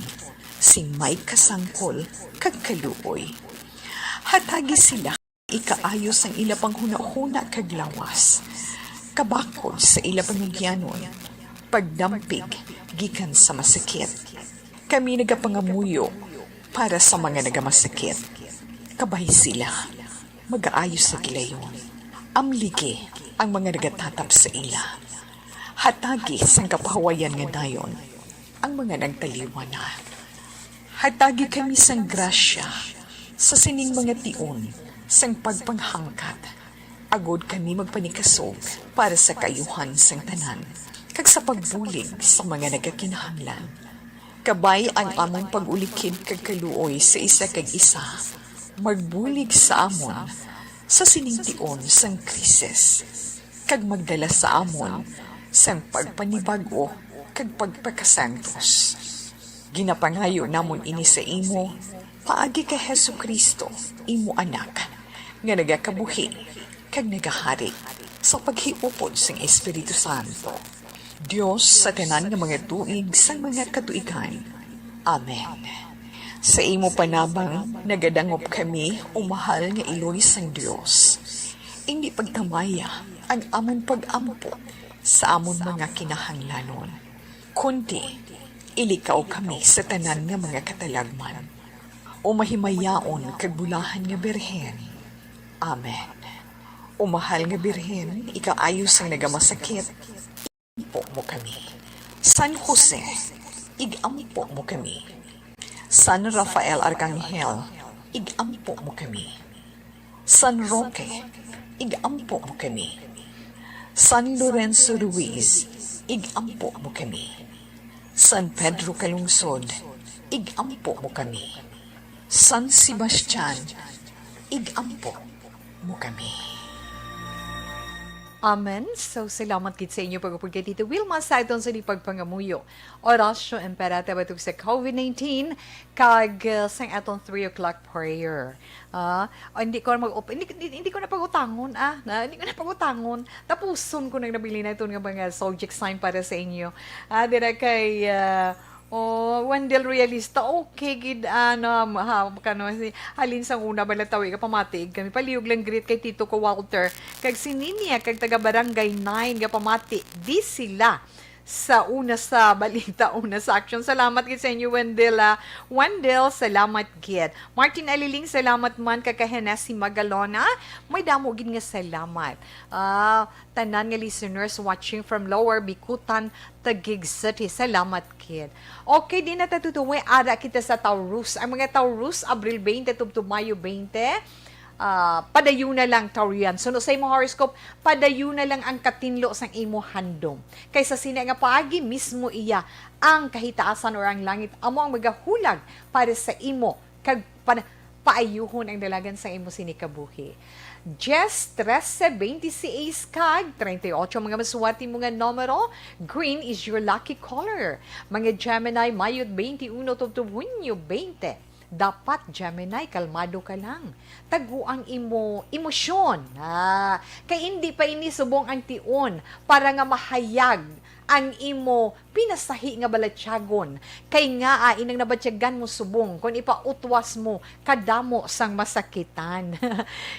sing may kasangkol kag kaluoy. Hatagi sila ikaayo sang ila panghunahuna kag lawas, kabakod sa ila panugyanon, pagdampig gikan sa masakit. Kami nagapangamuyo para sa mga nagamasakit. Kabay sila, magaayo sa gilayon. Amligi ang mga nagatatap sa ila. Hatagi sang kapahawayan nga dayon ang mga nagtaliwan na. Hatagi kami sang grasya sa sining mga tion sang pagpanghangkat, agod kami magpanikasog para sa kaayuhan sang tanan kag sa pagbulig sa mga nagakinahanglan. Kabay ang amon pag-ulikid kag kaluoy sa isa kag isa, magbulig sa amon sa sining tion sang krisis, kag magdala sa amon sang pagpanibag-o kag pagpakasantos. Ginapangayo namon ini sa imo paagi kay Jesu-Cristo, imo Anak, nga nagakabuhi kag nagahari sa paghiupod sang Espiritu Santo, Dios sa tanan nga mga tuig sang mga katuigan. Amen. Sa imo panabang nagadangop kami, o mahal nga Iloy sang Dios. Indi pagtamaya ang amon pag-ampo sa amon mga kinahanglanon, kundi ilikaw kami sa tanan nga mga katalagman. O mahimayaon kag bulahan nga Birhen. Amen. O mahal nga Birhen, ikaayo sang nagamasakit, ig-ampo mo kami. San Jose, ig-ampo mo kami. San Rafael Arcangel, ig-ampo mo kami. San Roque, ig-ampo mo kami. San Lorenzo Ruiz, ig-ampo mo kami. San Pedro Calungsod, ig-ampo mo kami. San Sebastian, ig-ampo mo kami. Amen. So, salamat gid sa inyo pag-upod kay Tita Wilma sa aton sa pagpangamuyo. Oratio Imperata batok sa COVID nineteen, kag, uh, sang aton three o'clock prayer. Ah, oh, hindi ko na mag-, hindi, hindi, hindi ko na pagutangon, ah, na, hindi ko na pagutangon. Tapuson ko nang nabilin na ito nga mga subject sign para sa inyo. Ah, dira kay, ah, oh, Wendell Realista, okay, gid, ano, ha, kano, si, halin sang una, bala tawi ka pamati, kami palihog lang greet kay Tito ko Walter, kag si Ninia, kag taga Barangay nine, nga pamati, di sila. Sa una sa balita, una sa action. Salamat gid sa inyo, Wendell, ah. Wendell, salamat gid. Martin Aliling, salamat man kay Hennessy Magalona. May damo gid nga salamat. Ah, tanan nga listeners watching from Lower Bicutan, Taguig City. Salamat gid. Okay, di na ta tutuwi. Ara kita sa Taurus. Ang mga Taurus, Abril twenty tubtob Mayo twenty. Ah, padayon na lang, Taurian. Suno sa imo horoscope, padayon na lang ang katinlo sang imo handom. Kay sa sina nga paagi mismo iya ang kahitaasan or ang langit amo ang magahulag para sa imo kag pan-, paayuhon ang dalagan sa imo sini kabuhi. Jess, trese, twenty-six kag treinta y ocho mga masuwati mo nga numero. Green is your lucky color. Mga Gemini, Mayo twenty-uno tubtob Hunyo twenty. Dapat, Gemini, kalmado ka lang. Tago ang imo emosyon. Ah, kay indi pa ini subong ang tion para nga mahayag ang imo pinasahi nga balatyagon. Kay ngaa inang nabatyagan mo subong kon ipautwas mo kadamo sang masakitan.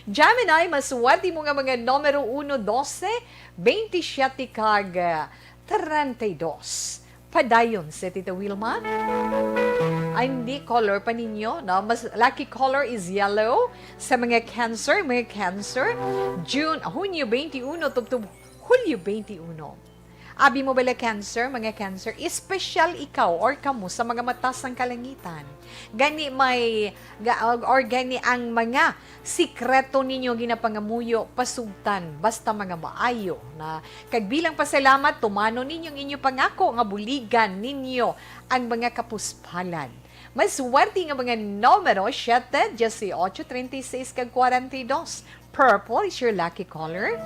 Gemini, masuwati mo nga mga numero uno, dose, twenty-siyete kag, ah, treinta y dos. Padayon si Tita Wilma. Ay, hindi color pa ninyo, no? Mas lucky color is yellow. Sa mga Cancer, mga Cancer, June, Hunyo twenty-uno tubtob Hulyo twenty-uno. Abi mo bala, Cancer, mga Cancer, espesyal ikaw or kamo sa mga mata sang kalangitan. Gani may, ga-, or gani ang mga sikreto ninyo ginapangamuyo, pasugtan, basta mga maayo na. Kag bilang pasalamat, tumano ninyo ang inyo pangako nga buligan ninyo ang mga kapuspalad. Maswerte nga mga numero, siyete, dieciocho, treinta y seis, kag kwarenta y dos. Purple is your lucky color.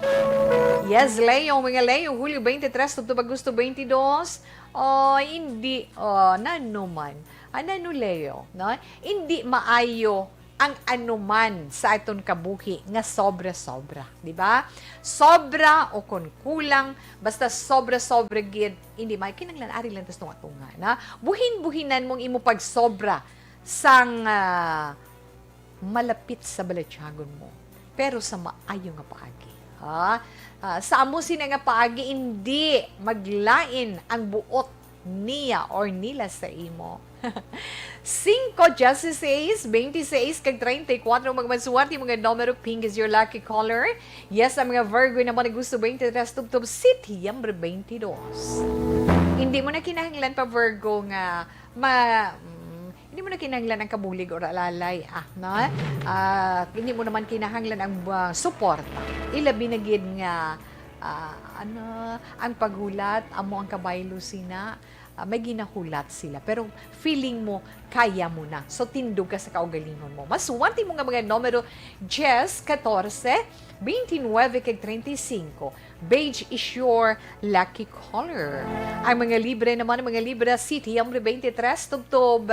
Yes, Leo, mga Leo, Hulyo twenty-three tubtob Agosto twenty-dos. Oh, hindi, oh, nano man. Ah, nano, Leo, no? Hindi maayo ang anuman sa aton kabuhi nga sobra-sobra, di ba? Sobra o kon kulang, basta sobra-sobra gid, hindi may kinahanglan ari lang tas tunga-tunga na. Buhin-buhinan mong imo pagsobra sang, ah, malapit sa balatyagon mo, pero sa maayo nga paagi. Ha? Ah, sa amo sina nga paagi, indi maglain ang buot niya or nila sa imo. Cinco, dieciséis, veintiséis, kag treinta y cuatro, magmasuwerte mga numero, pink is your lucky color. Yes, ang mga Virgo naman, Agosto twenty-three tubtob Setyembre twenty-dos. Hindi mo na kinahanglan pa, Virgo, nga ma-, mm, hindi mo na kinahanglan ang kabulig or alalay, ah, no? Ah, hindi mo naman kinahanglan ang, ah, suporta. Ilabi na gid nga, ah, ano, ang paghulat, amo ang kabaylo sina, ah, may ginahulat sila. Pero feeling mo, kaya mo na. So, tindog ka sa kaugalingon mo. Maswerte mo nga mga numero, dies, katorse, twenty-nueve, kag treinta y cinco. Beige is your lucky color. Ang mga Libra naman, ang mga Libra, Setyembre twenty-three, tubtob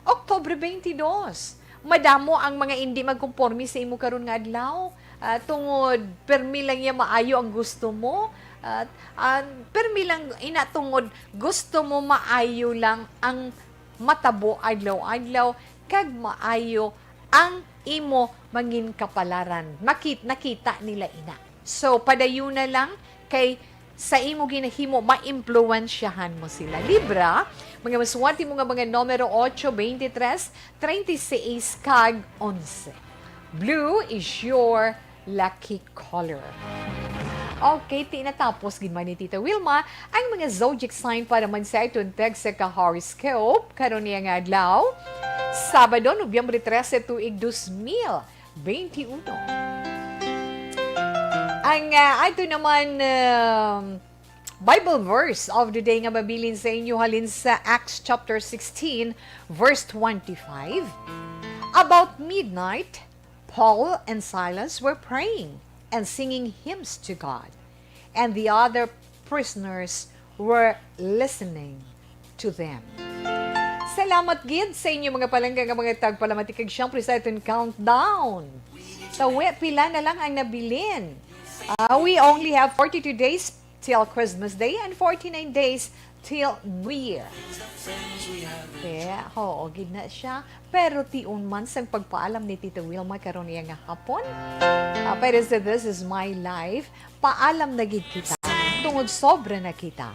Oktubre twenty-dos. Madamo ang mga indi magkonporme sa imo karon nga adlaw. Ah, tungod, permi lang niya maayo ang gusto mo. At, ah, permi lang, ina, tungod gusto mo maayo lang ang matabo adlaw-adlaw, kag maayo ang imo mangin kapalaran. Makit-, nakita nila ina. So, padayon na lang kay sa imo ginahimo, maimpluwensyahan mo sila. Libra, mga maswerte mo nga mga numero, ocho, veintitrés, treinta y seis, kag onse. Blue is your lucky color. Okay, ti natapos gid man ni Tita Wilma ang mga zodiac sign para man sa aton tag sa ka-horoscope karon niya nga adlaw, Sabado, Nobyembre trese, tuig dos mil veintiuno. Ang, ah, ato naman, um, Bible verse of the day nga mabilin sa inyo halin sa Acts chapter sixteen, verse twenty-five. About midnight, Paul and Silas were praying and singing hymns to God, and the other prisoners were listening to them. Salamat gid sa inyo mga palangga nga mga tagpalamati, kag siyempre sa aton countdown. Tawi, pila na lang ang nabilin. Ah, we only have forty-two days till Christmas Day and forty-nine days till New Year. Yeah, oo, gid na siya. Pero tion man sang pagpaalam ni Tita Wilma karon niya nga hapon. Ah, pero sa This Is My Life, paalam na gid kita. Tungod sobra na kita.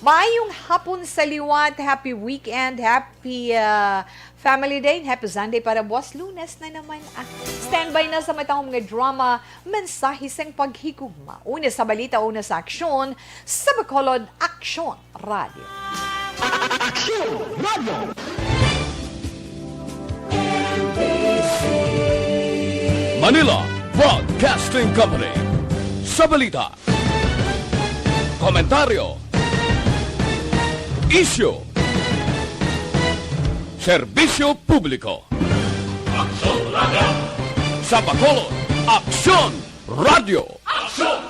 Maayong hapon sa liwat. Happy weekend. Happy, ah, family day. Happy Sunday para buwas Lunes na naman. Ah, standby na sa matahom nga drama, mensahe sang paghigugma. Una sa balita, una sa aksyon, sa Bacolod Aksyon Radio. Aksyon Radio! Manila Broadcasting Company. Sa balita, komentaryo, isyu, serbisyo publiko. Aksyon Radio. Sa Bacolod, Aksyon Radio. Aksyon!